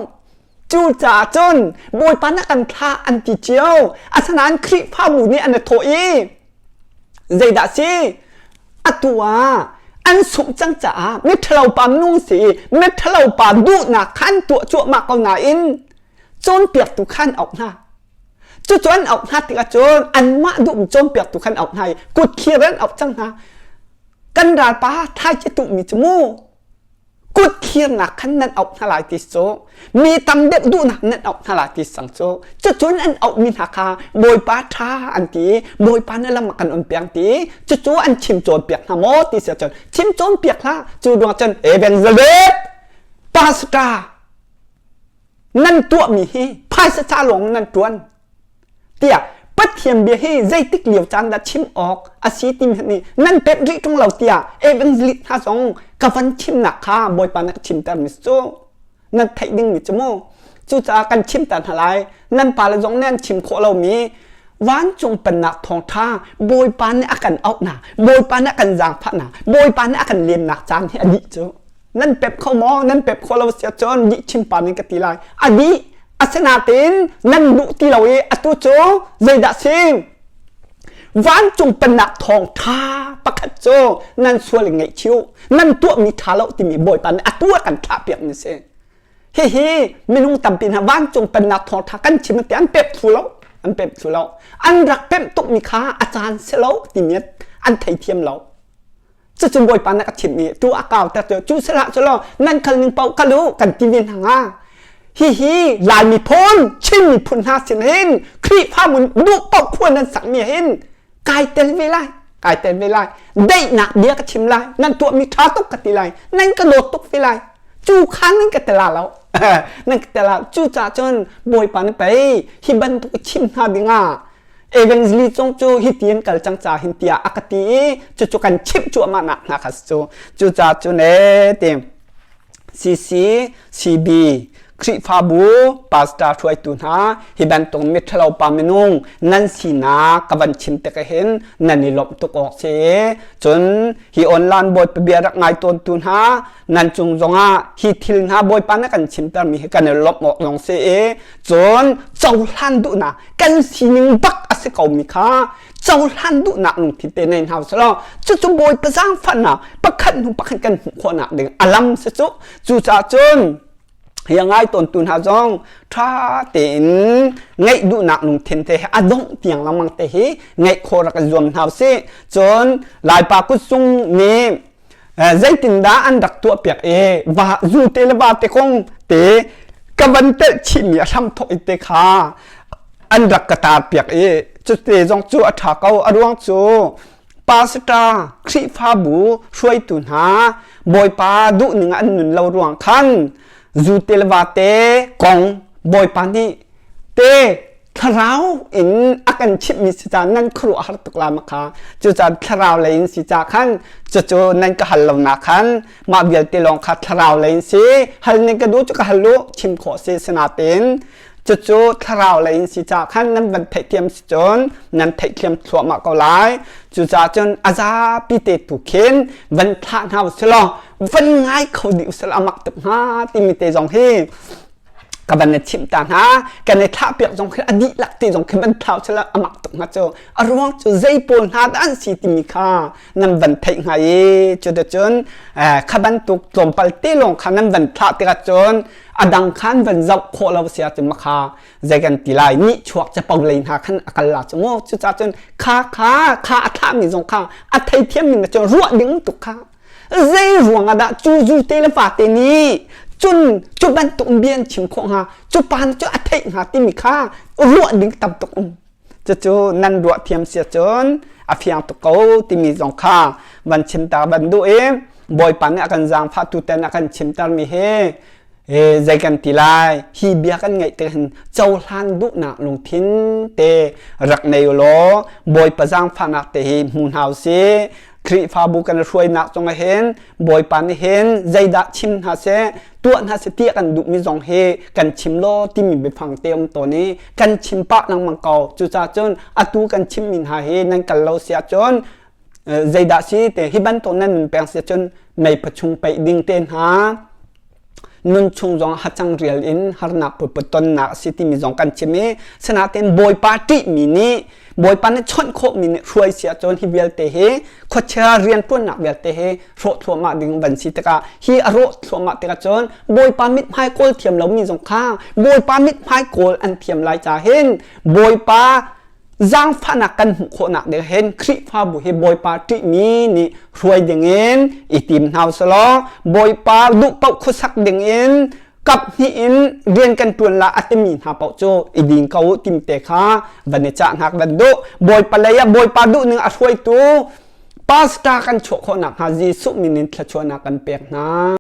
Cucaah cun Bawipa na kan thlah an ti cio. Asinain Khrihfabu nih an i thawh i zeidah si? Atu ah an sungh cang caah miṭhalo pa minung si i miṭhalo pa duhnak kha an tuah cuahmah ko nain cawnpiaktu kha an auh hna. Cucu an auh hna tikah cun anmah duhmi cawnpiaktu kha an auh hna i kutthlir an auh cang hna. Kan ralpa thlaici tuhmi cu mu kut thlirnak khan nan auh hna lai ti cu mi tam deuh duhnak nan auh hna lai ti sang cu cucun an auhmi hna kha Bawipa ṭha an ti Bawipa na lam kan on piang ti cucu an chim cawnpiak hna maw ti si ahcun chim cawnpiak hlah cu ruang cun evangelist pastor nan tuahmi hi phaisa ca lawng nan ṭuan tiah Pathian bia hi zeitik lio caan dah chim awk a si ti nih nan pet rih ṭung lo tiah evangelist hna zong ka van chimnak kha Bawipa nih a chimter mi cu nan theih dingmi cu mu. Cucaah kan chimter hna lai. Nan pale zong nih an chim khawh lomi vancung pennak thawngṭha Bawipa nih a kan auhnak, Bawipa nih a kan zaangfahnak, Bawipa nih a kan lemnak caan hi a dih cu. Nan pep kho maw? Nan pep khawh lo si ahcun dih chimpa ning ka ti lai. A dih. Asinain nan duh ti lo i atu cu zeidah si? Vancung pennak thawngṭha pakhat cu nan sual in ngaihchih u. Nan tuahmi ṭha lo timi Bawipa nih atu a kan thlahpiak mi si. Hihi minung tampi hna vancung pennak thawngṭha kan chim ti an pep thlu lo. An pep thlu lo. An rak pemh tukmi kha a caan si lo timi an theithiam lo. Cucu Bawipa nih a chimh i tu a kauter cu cu sihlah cu law nan kal ning paoh kal u kan ti ve hna hnga. Hihi Lai miphun, Chin miphun hna sin hin Khrihfabu duh paoh khua nan sakmi hin kai tel ve lai. Kai tel ve lai. Daihnak bia ka chim lai. Nan tuahmi ṭha tuk ka ti lai. Nan ka dawt tuk ve lai. Cu kha nan ka tela lo. nan ka tela. Cucaah cun Bawipa nih pei hi bantuk chim hna dingah Evangelist zong cu hiti an kal cang ca hin tiah a ka ti i cucu kan chimh cuahmah nak hna kha cu. Cucaah cun ee ti CC CB Khrihfabu pastor hruaitu hna hi bantuk miṭhalo pa minung nan sinak ka van chim tik hin nan i lawmh tuk awk si. Cun hi online Bawipa bia rak ngai tawntu hna nan cung zongah hi thil hna Bawipa na kan chimtermi hi kan i lawmh awk zong si i cun cohlan duhnak kan sining bak a si komi kha cohlan duhnak lungthin te nei hna usih law cucu Bawipa zaangfahnak pakhat hnu pakhat kan hmuh khawhnak ding a lam si cu. Cucaah cun hi a ngai tawntu hna zong ṭha tein ngaih duhnak lungthin te hi a dongh tiang lengmang te hi ngaih khawh rak i zuam hna usih. Cun Laipa kutzung nih zeitindah an rak tuahpiak i va zu te le va te kong te ka van telh chihmi a hram thawk i te kha an rak ka tarpiak i cute zong cu a ṭha ko. A ruang cu pastor Khrihfabu hruaitu hna Bawipa duhning an nun lo ruang khan zu te le va te kong Bawipa nih te thlarau in a kan chimhmi si ca nan khuaruah har tuk la ma kha. Cucaah thlarau lei in si ca khan cucu nan ka hal lo nak khan mah vialte lawng kha thlarau lei in si hal nan ka duh cu ka hal u chim khawh si. Sinain cucu thlarau lei in si ca khan nan van theihthiam si cun nan theihthiam thluahmah ko lai. Cucaah cun a zapi te tu khin van thlah hna usih law van ngai kho dih usih law a mak tuk hnga timi te zong hi. Ka van na chimh ta hna. Kan i thlah piak zong khi a dihlak ti zong khi van thlau sila a mak tuk hnga cu. A ruang cu zei pawl hna dah an si timi kha nan van theih hnga i cuticun kha bantuk tlawmpal te lawng kha nan van thlah tikah cun a dang khan van zoh khawh lo si ahcun makha zei kan ti lai nih chuak capo lei hna khan a kal la cu mu. Cucaah cun kha kha kha a thlahmi zong kha a theithiam mi na cun ruah ding tuk kha. Zei ruang ah dah cu zu te le fa te nih cun cu bantuk bia an chim khawh hnga, cu pa cu a theih hnga timi kha ruah ding tam tuk um. Cucu nan ruah thiam si ahcun a fiang tuk ko timi zong kha van chim ta van duh i Bawipa nih a kan zaangfah tuten a kan chimtermi hi zei kan ti lai. Hi bia kan ngaih tik hin cohlan duhnak lungthin te rak nei u law Bawipa zaangfahnak te hi hmu hna usih. Khrihfabu kan hruainak cungah hin Bawipa nih hin zeidah chim hna seh, tuah hna seh ti kan duhmi zong hi kan chim law timi biafang te um tawn i kan chim pah lengmang ko. Cucaah cun atu kan chimmi hna hi nan kal lo si ahcun zeidah si te hi bantuk nan nun peng si ahcun meipha chung peih ding te hna nun chung zong hacang rial in harnak phunphun tonnak a si timi zong kan chim i sinain Bawipa ṭihmi nih Bawipa nih chawnh khawhmi nih hruai si ahcun hi vialte hi khuachia rianṭuannak vialte hi hrawh thluahmah ding van si tikah hi a rawh thluahmah tikah cun Bawipa mithmai kawl thiam lomi zong kha Bawipa mithmai kawl an thiam lai ca hin Bawipa zaangfahnak kan hmuh khawhnak ding hin Khrihfabu hi Bawipa ṭihmi nih hruai dingin i tim hna usalaw Bawipa duh paoh khuasak dingin kap hnih in rian kan ṭuan la a timi hna paoh cu i din ko u tim te kha van i cah hna kan duh. Bawipa lei ah Bawipa duh ning a hruaitu pastor kan chuah khawhnak hnga Jesuh min in thluachuahnak kan pek hna.